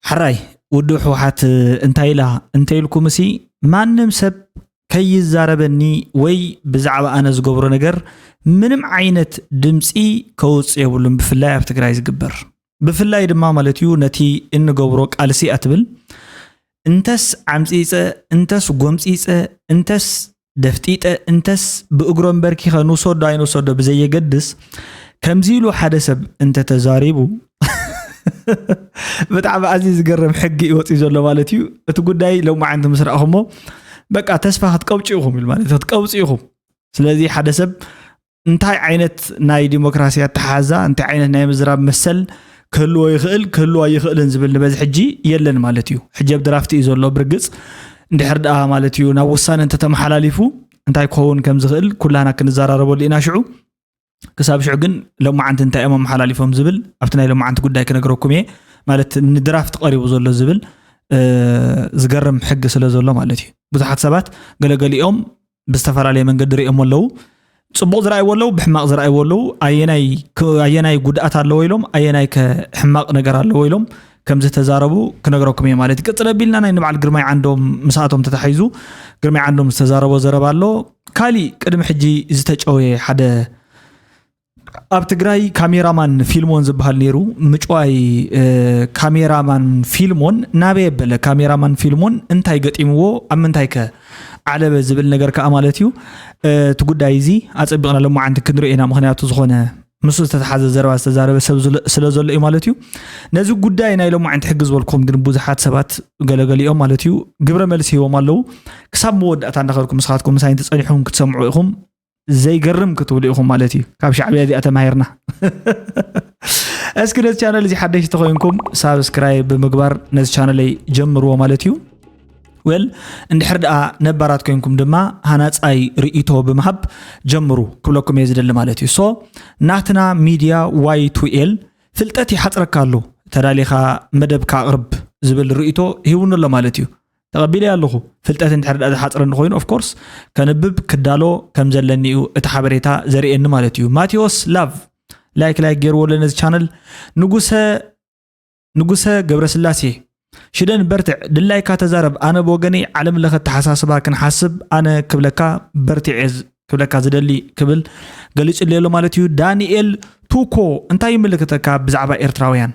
ሕራይ ውድብ ህወሓት እንታይ ኢላ እንተኢልኩም ሲ ማንም ሰብ ከይዛረበኒ ወይ ብዛዕባ ኣነ ዝገብሮ ነገር ምንም ዓይነት ድምፂ ከውፅእ የብሉን። ብፍላይ ኣብ ትግራይ ዝግበር ብፍላይ ድማ ማለት እዩ ነቲ እንገብሮ ቃልሲ ኣትብል እንተስ ዓምፂፀ እንተስ ጎምፂፀ እንተስ ደፍጢጠ እንተስ ብእግሮም በርኪኸ ንውሰዶ ኣይንውሰዶ ብዘየገድስ ከምዚ ኢሉ ሓደ ሰብ እንተተዛሪቡ ብጣዕሚ ኣዝዩ ዝገርም ሕጊ እዩ ወፂኡ ዘሎ ማለት እዩ። እቲ ጉዳይ ሎማዓንቲ ምስ ረኣኹሞ በቃ ተስፋ ክትቀብጭ ኢኹም ኢሉ ማለት ክትቀብፁ ኢኹም። ስለዚ ሓደ ሰብ እንታይ ዓይነት ናይ ዲሞክራሲ ኣተሓዛ እንታይ ዓይነት ናይ ምዝራብ መሰል ክህልዎ ይኽእል ክህልዎ ኣይኽእልን ዝብል ንበዚ ሕጂ የለን ማለት እዩ። ሕጂ ኣብ ድራፍት እዩ ዘሎ ብርግፅ እንድሕር ደኣ ማለት እዩ ናብ ውሳነ እንተተመሓላሊፉ እንታይ ክኸውን ከም ዝኽእል ኩላና ክንዘራረበሉ ኢና ሽዑ። ክሳብ ሽዑ ግን ሎማዓንቲ እንታይ እዮም ኣመሓላሊፎም ዝብል ኣብቲ ናይ ሎማዓንቲ ጉዳይ ክነግረኩም እየ። ማለት ንድራፍት ቀሪቡ ዘሎ ዝብል ዝገርም ሕጊ ስለ ዘሎ ማለት እዩ። ብዙሓት ሰባት ገለገሊኦም ብዝተፈላለየ መንገዲ ሪኦሞ ኣለዉ። ፅቡቕ ዝረኣይዎ ኣለዉ፣ ብሕማቕ ዝረኣይዎ ኣለዉ። ኣየናይ ጉድኣት ኣለዎ ኢሎም ኣየናይ ከ ሕማቕ ነገር ኣለዎ ኢሎም ከም ዝተዛረቡ ክነግረኩም እየ ማለት እዩ። ቅፅል ኣቢልና ናይ ንበዓል ግርማይ ዓንዶም ምስኣቶም ተታሒዙ ግርማይ ዓንዶም ዝተዛረቦ ዘረባ ኣሎ። ካሊእ ቅድሚ ሕጂ ዝተጨወየ ሓደ ኣብ ትግራይ ካሜራማን ፊልሞን ዝበሃል ነይሩ። ምጭዋይ ካሜራማን ፊልሞን ናበይ ኣበለ? ካሜራማን ፊልሞን እንታይ ገጢምዎ? ኣብ ምንታይ ከ ዓለበ ዝብል ነገር ከዓ ማለት እዩ። እቲ ጉዳይ እዚ ኣፀቢቕና ሎማዓንቲ ክንሪኦ ኢና። ምክንያቱ ዝኾነ ምስ ዝተተሓዘ ዘረባ ዝተዛረበ ሰብ ስለ ዘሎ እዩ ማለት እዩ። ነዚ ጉዳይ ናይ ሎማዓንቲ ሕጊ ዝበልኩም ግን ብዙሓት ሰባት ገለገሊኦም ማለት እዩ ግብረ መልሲ ሂቦም ኣለዉ። ክሳብ መወዳእታ እንዳኸድኩም ንስኻትኩም ምሳይ እንትፀኒሑም ክትሰምዑ ኢኹም። ዘይገርም ክትብሉ ኢኹም ማለት እዩ። ካብ ሻዕብያ እዚኣ ተማሂርና። እስኪ ነዚ ቻነል እዚ ሓደሽቲ ኮይንኩም ሳብስክራይብ ብምግባር ነዚ ቻነለይ ጀምርዎ ማለት እዩ። ወል እንድሕር ደኣ ነባራት ኮይንኩም ድማ ሃናፃይ ርእይቶ ብምሃብ ጀምሩ ክብለኩም እየ ዝደሊ ማለት እዩ። ሶ ናትና ሚድያ ዋይ ቱ ኤል ፍልጠት ይሓፅረካ ኣሎ ተዳሊኻ መደብካ ኣቕርብ ዝብል ርእይቶ ሂቡኒ ኣሎ ማለት እዩ። ተቐቢለ ኣለኹ። ፍልጠት እንድሕር ደኣ ዝሓፅረኒ ኮይኑ ኦፍኮርስ ከንብብ ክዳሎ ከም ዘለኒ እዩ እቲ ሓበሬታ ዘርእየኒ ማለት እዩ። ማቴዎስ ላቭ ላይክ ላይክ ገይርዎ ኣሎ ነዚ ቻነል። ንጉሰ ንጉሰ ገብረስላሴ ሽደን በርትዕ ድላይካ ተዛረብ። ኣነ ብወገነይ ዓለም ለኸ ኣተሓሳስባ ክንሓስብ ኣነ ክብለካ በርትዕ እየ ክብለካ ዝደሊ ክብል ገሊጹ ኣሎ ማለት እዩ። ዳንኤል ቱኮ እንታይ ይምልከተካ ብዛዕባ ኤርትራውያን?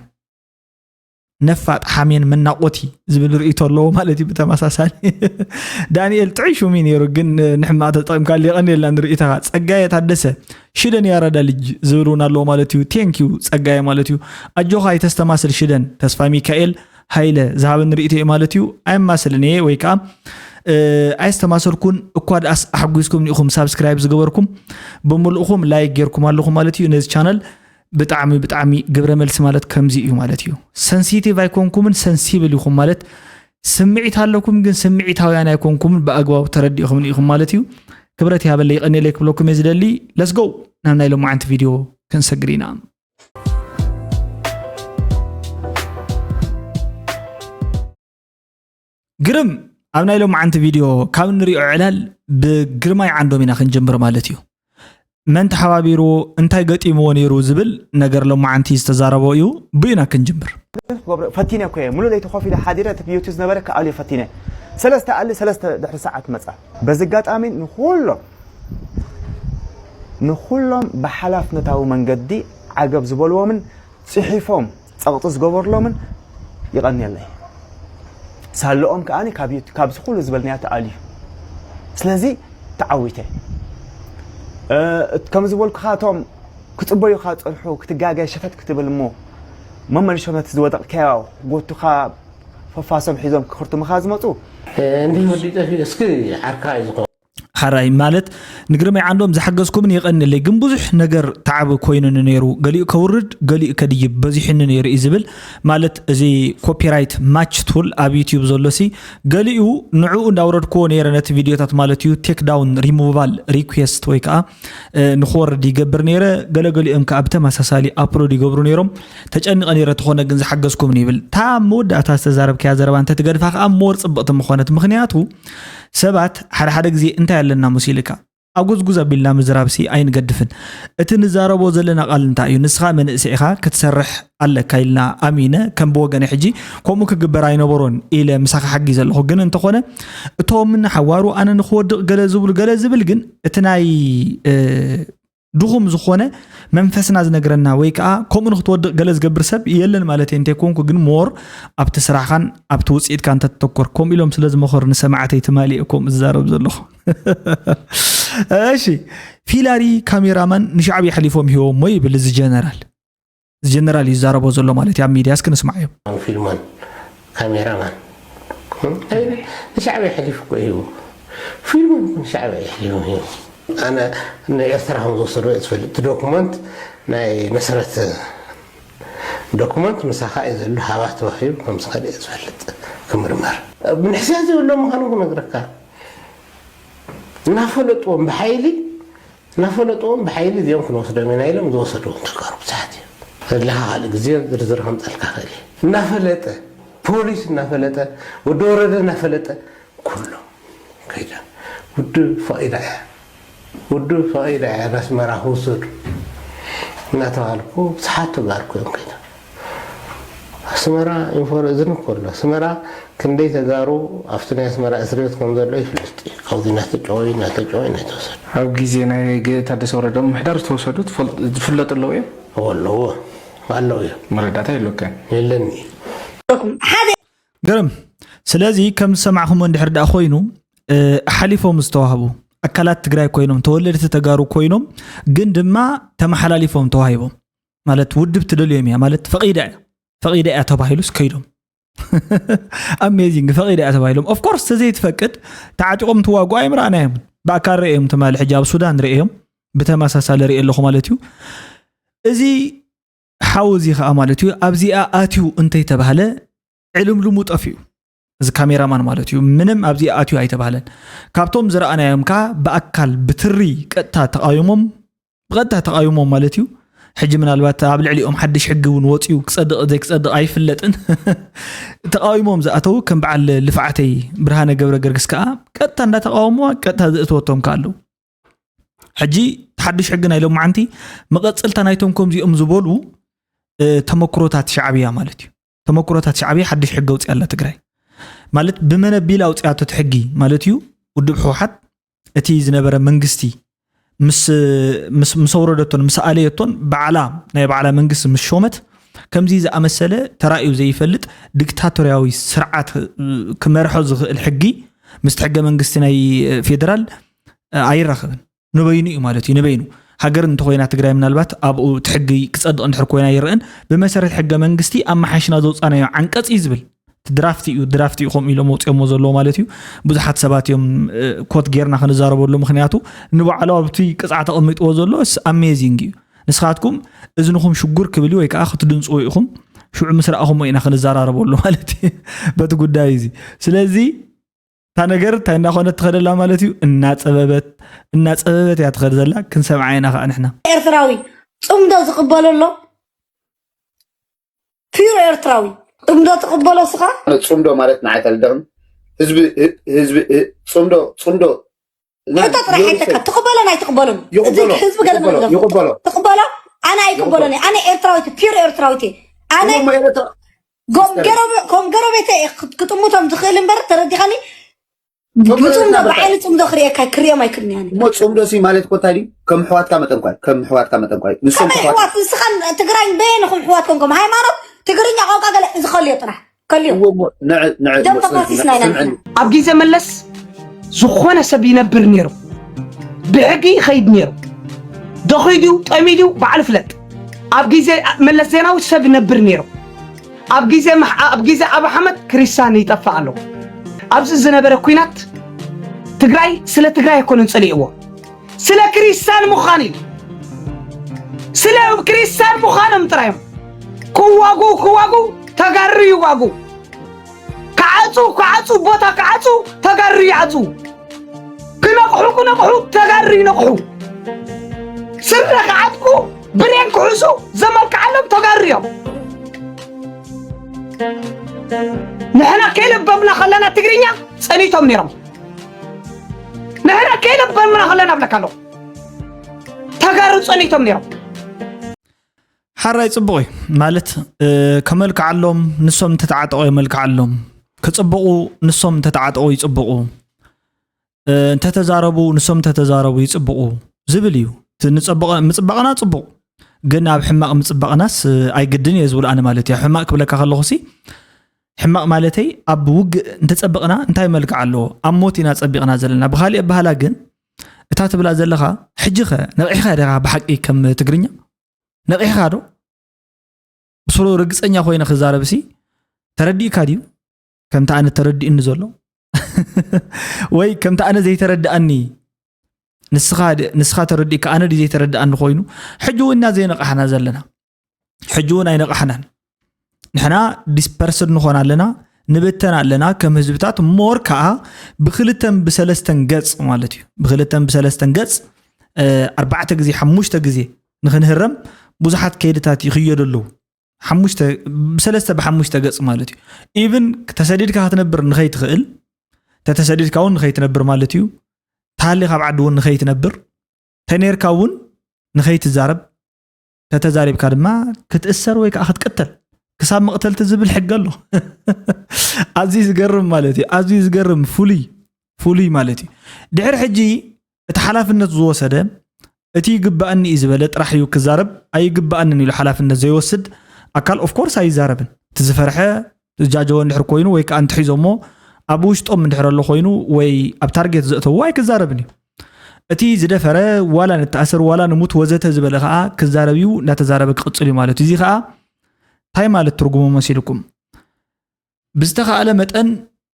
ነፋጥ ሓሜን መናቆቲ ዝብል ርእይቶ ኣለዎ ማለት እዩ። ብተመሳሳሊ ዳንኤል ጥዑይ ሹም እዩ ነይሩ ግን ንሕማቅ ተጠቂምካሉ የቀንየልና ንርእይቶኻ። ጸጋየ ታደሰ ሽደን ያራዳ ልጅ ዝብል እውን ኣለዎ ማለት እዩ። ቴንክ ዩ ጸጋየ ማለት እዩ። ኣጆኻ ኣይተስተማስል ሽደን። ተስፋ ሚካኤል ሃይለ ዝሃበኒ ርእይቶ እዩ ማለት እዩ። ኣይማስልን እየ ወይ ከዓ ኣየስተማሰልኩን እኳ ደኣስ ኣሕጒስኩም ኢኹም ሳብስክራይብ ዝገበርኩም ብምልእኹም ላይክ ጌርኩም ኣለኹም ማለት እዩ። ነዚ ቻነል ብጣዕሚ ብጣዕሚ ግብረ መልሲ ማለት ከምዚ እዩ ማለት እዩ። ሰንሲቲቭ ኣይኮንኩምን ሰንሲብል ኢኹም ማለት ስምዒት ኣለኩም ግን ስምዒታውያን ኣይኮንኩምን ብኣግባቡ ተረዲእኹምን ኢኹም ማለት እዩ። ክብረት ይሃበለይ ይቐንየለይ ክብለኩም እየ ዝደሊ። ለስጎ ናብ ናይ ሎማዓንቲ ቪድዮ ክንሰግር ኢና። ግርም ኣብ ናይ ሎማዓንቲ ቪድዮ ካብ እንሪኦ ዕላል ብግርማይ ዓንዶም ኢና ክንጅምር ማለት እዩ። መን ተሓባቢርዎ እንታይ ገጢምዎ ነይሩ ዝብል ነገር ሎማዓንቲ ዝተዛረቦ እዩ። ብኡ ኢና ክንጅምር። ፈቲነ እኮ እየ ሙሉ ለይቲ ኮፍ ኢለ ሓዲረ እቲ ቢዩቲ ዝነበረ ክኣልዮ ፈቲነ ሰለስተ ኣሊ ሰለስተ ድሕሪ ሰዓት መፃ። በዚ ኣጋጣሚ ንኩሎም ንኩሎም ብሓላፍነታዊ መንገዲ ዓገብ ዝበልዎምን ፅሒፎም ፀቕጢ ዝገበርሎምን ይቐንየለይ። ሳለኦም ከዓ ካብዚ ኩሉ ዝበልናዮ ተኣልዩ። ስለዚ ተዓዊተ። ከም ዝበልኩኻ እቶም ክፅበዩኻ ዝፀንሑ ክትጋገ ሸፈት ክትብል እሞ መመልሾ ነቲ ዝወደቕካዮ ጎቱኻ ፈፋሶም ሒዞም ክኽርትሙኻ ዝመፁ እንዲህ ወዲ ጠፊኡ እስኪ ዓርካ እዩ ዝኾ ሓራይ ማለት ንግርማይ ዓንዶም ዝሓገዝኩምን የቐንለይ ግን ብዙሕ ነገር ተዓብ ኮይኑኒ ነይሩ። ገሊኡ ከውርድ ገሊኡ ከድይብ በዚሑኒ ነይሩ እዩ ዝብል ማለት እዚ ኮፒራይት ማች ቱል ኣብ ዩቲዩብ ዘሎ ሲ ገሊኡ ንዕኡ እንዳውረድክዎ ነይረ ነቲ ቪድዮታት ማለት እዩ ቴክ ዳውን ሪሙቫል ሪኩዌስት ወይ ከዓ ንክወርድ ይገብር ነይረ። ገለገሊኦም ከዓ ብተመሳሳሊ ኣፕሎድ ይገብሩ ነይሮም። ተጨኒቐ ነይረ ተኾነ ግን ዝሓገዝኩምን ይብል። እታ መወዳእታ ዝተዛረብካያ ዘረባ እንተትገድፋ ከዓ ሞር ፅብቕቲ ምኾነት። ምኽንያቱ ሰባት ሓደ ሓደ ግዜ እንታይ ኣለና መሲልካ ኣጉዝጉዝ ኣቢልና ምዝራብሲ ኣይንገድፍን። እቲ ንዛረቦ ዘለና ቃል እንታይ እዩ? ንስኻ መንእሰይ ኢኻ፣ ክትሰርሕ ኣለካ ኢልና ኣሚነ፣ ከም ብወገነ ሕጂ ከምኡ ክግበር ኣይነበሮን ኢለ ምሳኻ ሓጊዘ ኣለኹ። ግን እንተኾነ እቶም ንሓዋሩ ኣነ ንኽወድቕ ገለ ዝብሉ፣ ገለ ዝብል ግን እቲ ናይ፣ እ፣ ድኹም ዝኾነ መንፈስና ዝነግረና ወይ ከዓ ከምኡ ንኽትወድቕ ገለ ዝገብር ሰብ የለን ማለት እንተይኮንኩ፣ ግን ሞር ኣብቲ ስራሕኻን ኣብቲ ውፅኢትካ እንተትተኮር፣ ከምኡ ኢሎም ስለ ዝመኸሩ ንሰማዕተይ ትማሊ እየ ከምኡ ዝዛረብ ዘለኹ። እሺ፣ ፊላሪ ካሜራማን ንሻዕብያ ኣሕሊፎም ሂቦሞ ይብል እዚ ጀነራል። እዚ ጀነራል እዩ ዝዛረቦ ዘሎ ማለት እዩ። ኣብ ሚድያ እስኪ ንስማዕ እዮም። ፊልማን ካሜራማን ንሻዕብያ ኣሕሊፉ እኮ ሂቡ። ፊልማን እኮ ንሻዕብያ ኣሕሊፉ ሂቡ። ኣነ ንኤርትራ ከም ዝወሰዶ እየ ዝፈልጥ። እቲ ዶክመንት ናይ መሰረት ዶክመንት ምሳኻ እዩ ዘሎ፣ ሃባ ተዋሂቡ ከም ዝኸደ እየ ዝፈልጥ። ክምርመር ምንሕስያ ዘይብሎ ምዃኑ ክነግረካ። እናፈለጥዎም ብሓይሊ እናፈለጥዎም ብሓይሊ እዚኦም ክንወስዶም ኢና ኢሎም ዝወሰድዎም ተጋሩ ብዙሓት እዮም። ዘድለኻ ካልእ ግዜ ዝርዝር ከምፀልካ ክእል እየ። እናፈለጠ ፖሊስ እናፈለጠ ወዲ ወረደ እናፈለጠ ኩሎም ከይዳ ውድብ ፈቒዳ እያ ውድብ ፈቒዳ እያ ናስመራ ክውሰዱ እናተባሃልኩ ብዙሓት ተጋሩ እዮም ከይዳ ኣስመራ ኢንፎረ እዝን እኮ ኣሎ ኣስመራ ክንደይ ተጋሩ ኣብቲ ናይ ኣስመራ እስር ቤት ከም ዘሎ ይፍለጥ እዩ። ካብዚ እናተጨወዩ እናተጨወዩ እናተወሰዱ ኣብ ግዜ ናይ ጌ ታደሰ ወረደ ምምሕዳር ዝተወሰዱ ትፈል- ዝፍለጡ ኣለዉ እዮም ኣለዎ ኣለዉ እዮም መረዳእታ የሎካ የለኒ ሓደ ግርም ስለዚ ከም ዝሰማዕኹሞ እንድሕር ደኣ ኮይኑ እ፣ ሓሊፎም ዝተዋህቡ ኣካላት ትግራይ ኮይኖም ተወለድቲ ተጋሩ ኮይኖም ግን ድማ ተመሓላሊፎም ተዋሂቦም ማለት ውድብ ትደልዮም እያ ማለት ፈቒዳ እያ ፈቒዳ እያ ተባሂሉስ ከይዶም ኣሜዚንግ ፈቒዳ እያ ተባሂሎም ኦፍኮርስ ተዘይትፈቅድ ተዓጢቖም ትዋጉ ኣይምረኣናዮም ብኣካል ርእዮም ትማሊ ሕጂ ኣብ ሱዳን ርእዮም ብተመሳሳሊ ርኢ ኣለኹ ማለት እዩ እዚ ሓው እዚ ከዓ ማለት እዩ ኣብዚኣ ኣትዩ እንተይተባህለ ዕልምልሙ ጠፊኡ እዚ ካሜራማን ማለት እዩ ምንም ኣብዚኣ ኣትዩ ኣይተባህለን ካብቶም ዝረኣናዮም ከዓ ብኣካል ብትሪ ቀጥታ ተቃዊሞም ብቐጥታ ተቃዊሞም ማለት እዩ ሕጂ ምናልባት ኣብ ልዕሊኦም ሓድሽ ሕጊ እውን ወፅዩ ክፀድቕ ዘይክፀድቕ ኣይፍለጥን ተቃዊሞም ዝኣተው ከም በዓል ልፍዓተይ ብርሃነ ገብረ ገርግስ ከዓ ቀጥታ እንዳተቃወምዋ ቀጥታ ዘእተወቶም ከዓ ኣለዉ ሕጂ ሓድሽ ሕጊ ናይ ሎማዓንቲ መቐፅልታ ናይቶም ከምዚኦም ዝበሉ ተመክሮታት ሻዕብያ ማለት እዩ ተመክሮታት ሻዕብያ ሓድሽ ሕጊ ኣውፅያ ኣላ ትግራይ ማለት ብመን ኣቢላ ኣውፅያቶ እቲ ሕጊ ማለት እዩ ውድብ ህወሓት እቲ ዝነበረ መንግስቲ ምስ ምስ ኣውረደቶን ምስ ኣለየቶን ባዕላ ናይ ባዕላ መንግስቲ ምስ ሾመት ከምዚ ዝኣመሰለ ተራእዩ ዘይፈልጥ ዲክታቶርያዊ ስርዓት ክመርሖ ዝኽእል ሕጊ ምስቲ ሕገ መንግስቲ ናይ ፌደራል ኣይራኸብን ንበይኑ እዩ ማለት እዩ ንበይኑ ሃገር እንተኮይና ትግራይ ምናልባት ኣብኡ እቲ ሕጊ ክፀድቕ እንድሕር ኮይና ይረአን ብመሰረት ሕገ መንግስቲ ኣመሓሽና ዘውፃናዮ ዓንቀፅ እዩ ዝብል ድራፍት እዩ ድራፍት እዩ ከምኡ ኢሎም ኣውፅኦሞ ዘለዎ ማለት እዩ ብዙሓት ሰባት እዮም ኮት ጌርና ክንዛረበሉ ምክንያቱ ንባዕሉ ኣብቲ ቅፅዓት ኣቐሚጥዎ ዘሎ ኣሜዚንግ እዩ ንስኻትኩም እዝንኹም ሽጉር ክብል እዩ ወይ ከዓ ክትድንፅዎ ኢኹም ሽዑ ምስ ረኣኹሞ ኢና ክንዘራረበሉ ማለት እዩ በቲ ጉዳይ እዚ ስለዚ እታ ነገር እንታይ እናኾነት ትኸደላ ማለት እዩ እናፀበበት እናፀበበት እያ ትኸድ ዘላ ክንሰምዓ ኢና ከዓ ንሕና ኤርትራዊ ፅምዶ ዝቕበሎ ኣሎ ፒር ኤርትራዊ ፅምዶ ትቕበሎ ስኻ ፅምዶ ማለት ንዓይ ተልደኽም ህዝቢ ህዝቢ ፅምዶ ፅምዶ ሕቶ ጥራሕ ሓተካ ትቕበሎን ኣይትቕበሎን እዚ ህዝቢ ገለ ይቕበሎ ትቕበሎ ኣነ ኣይቅበሎን ኣነ ኤርትራዊት ፒር ኤርትራዊት ኣነ ጎም ገሮቤተ ክጥምቶም ዝኽእል እምበር ተረዲኻኒ ብፅምዶ ብዓይኒ ፅምዶ ክርእየካ ክርእዮም ኣይክእልን እሞ ፅምዶ ሲ ማለት ኮ እንታይ ድዩ ከም ሕዋትካ መጠን ኳ ከም ሕዋትካ መጠን ኳ ንሶም ከመይ ሕዋት ንስኻን ትግራይ በየንኹም ሕዋት ኮንኩም ሃይማኖት ትግርኛ ቋንቋ ገለ እዚ ከልዮ ጥራሕ ከልዮ ደም ተፋሲስና ኢና ንሕና ኣብ ግዜ መለስ ዝኾነ ሰብ ይነብር ነይሩ ብሕጊ ይኸይድ ነይሩ ደኺ ድዩ ጠሚ ድዩ ባዕሉ ፍለጥ ኣብ ግዜ መለስ ዜናዊ ሰብ ይነብር ነይሩ ኣብ ግዜ ኣብ ግዜ ኣብ ኣሕመድ ክሪስታን ይጠፍእ ኣሎ ኣብዚ ዝነበረ ኩናት ትግራይ ስለ ትግራይ ኣይኮነን ፀሊእዎ ስለ ክሪስታን ምዃን እዩ ስለ ክሪስታን ምዃኖም ጥራዮም ክዋጉ ክዋጉ ተጋሩ ይዋጉ ክዓፁ ክዓፁ ቦታ ክዓፁ ተጋሩ ይዓፁ ክነቕሑ ክነቕሑ ተጋሩ ይነቕሑ ስረ ክዓጥቁ ብሬን ክሕዙ ዘመልክዓሎም ተጋሩ እዮም ንሕና ከይልበምና ከለና ትግርኛ ጸኒቶም ነይሮም ንሕና ከይነበርና ከለና እብለካ ኣለኹ። ተጋሩ ጸኒቶም ነይሮም። ሓራይ ጽቡቕ እዩ ማለት እ፣ ከመልክዓሎም፣ ንሶም እንተተዓጠቑ የመልክዓሎም። ክጽብቑ፣ ንሶም እንተተዓጠቑ ይጽብቑ። እ፣ እንተተዛረቡ፣ ንሶም እንተተዛረቡ ይጽብቑ ዝብል እዩ። እቲ ንጸብቐ- ምጽባቕና ጽቡቕ፣ ግን ኣብ ሕማቕ ምጽባቕናስ እ፣ ኣይግድን እየ ዝብል ኣነ ማለት እዩ። ኣብ ሕማቕ ክብለካ ከለኹሲ ሕማቕ ማለተይ ኣብ ውግእ እንተጸበቕና እንታይ መልክዕ ኣለዎ? ኣብ ሞት ኢና ጸቢቕና ዘለና። ብኻሊእ ኣበሃላ ግን እታ ትብላ ዘለኻ ሕጂ ኸ ነቒሕኻ ዲኻ ብሓቂ ከም ትግርኛ? ነቒሕኻ ዶ? ብስሩ ርግጸኛ ኮይነ ክዛረብሲ ተረዲእካ ድዩ? ከምቲ ኣነ ተረዲእኒ ዘሎ ወይ ከምቲ ኣነ ዘይተረድኣኒ ንስኻ ድ- ንስኻ ተረዲእካ ኣነ ድዩ ዘይተረድኣኒ ኮይኑ ሕጂ እውን ኢና ዘይነቓሕና ዘለና። ሕጂ እውን ኣይነቓሕናን። ንሕና ዲስፐርስድ ንኾን ኣለና፣ ንብተን ኣለና ከም ህዝብታት። ሞር ከዓ ብክልተን ብሰለስተን ገፅ ማለት እዩ። ብክልተን ብሰለስተን ገፅ እ፣ ኣርባዕተ ግዜ ሓሙሽተ ግዜ ንክንህረም ብዙሓት ከይድታት ይኽየዱ ኣለዉ። ሓሙሽተ ብሰለስተ ብሓሙሽተ ገፅ ማለት እዩ። ኢቭን ተሰዲድካ ክትነብር ንኸይትኽእል፣ ተተሰዲድካ እውን ንኸይትነብር ማለት እዩ። ተሃሊኻ ኣብ ዓዲ እውን ንኸይትነብር፣ ተኔርካ እውን ንኸይትዛረብ፣ ተተዛሪብካ ድማ ክትእሰር ወይ ከዓ ክትቅተል፣ ክሳብ መቕተልቲ ዝብል ሕጊ ኣሎ። ኣዝዩ ዝገርም ማለት እዩ። ኣዝዩ ዝገርም ፍሉይ ፍሉይ ማለት እዩ። ድሕሪ ሕጂ እቲ ሓላፍነት ዝወሰደ እቲ ይግባኣኒ እዩ ዝበለ ጥራሕ እዩ ክዛረብ። ኣይግባኣንን ኢሉ ሓላፍነት ዘይወስድ ኣካል ኦፍኮርስ ኣይዛረብን። እቲ ዝፈርሐ ዝጃጀወ እንድሕር ኮይኑ ወይ ከዓ እንትሒዞሞ ኣብ ውሽጦም እንድሕር ኣሎ ኮይኑ ወይ ኣብ ታርጌት ዘእተዎ ኣይክዛረብን እዩ። እቲ ዝደፈረ ዋላ ንተኣሰር ዋላ ንሙት ወዘተ ዝበለ ከዓ ክዛረብ እዩ፣ እንዳተዛረበ ክቕፅል እዩ ማለት እዩ። እዚ ከዓ እንታይ ማለት ትርጉሙ መሲልኩም? ብዝተኻእለ መጠን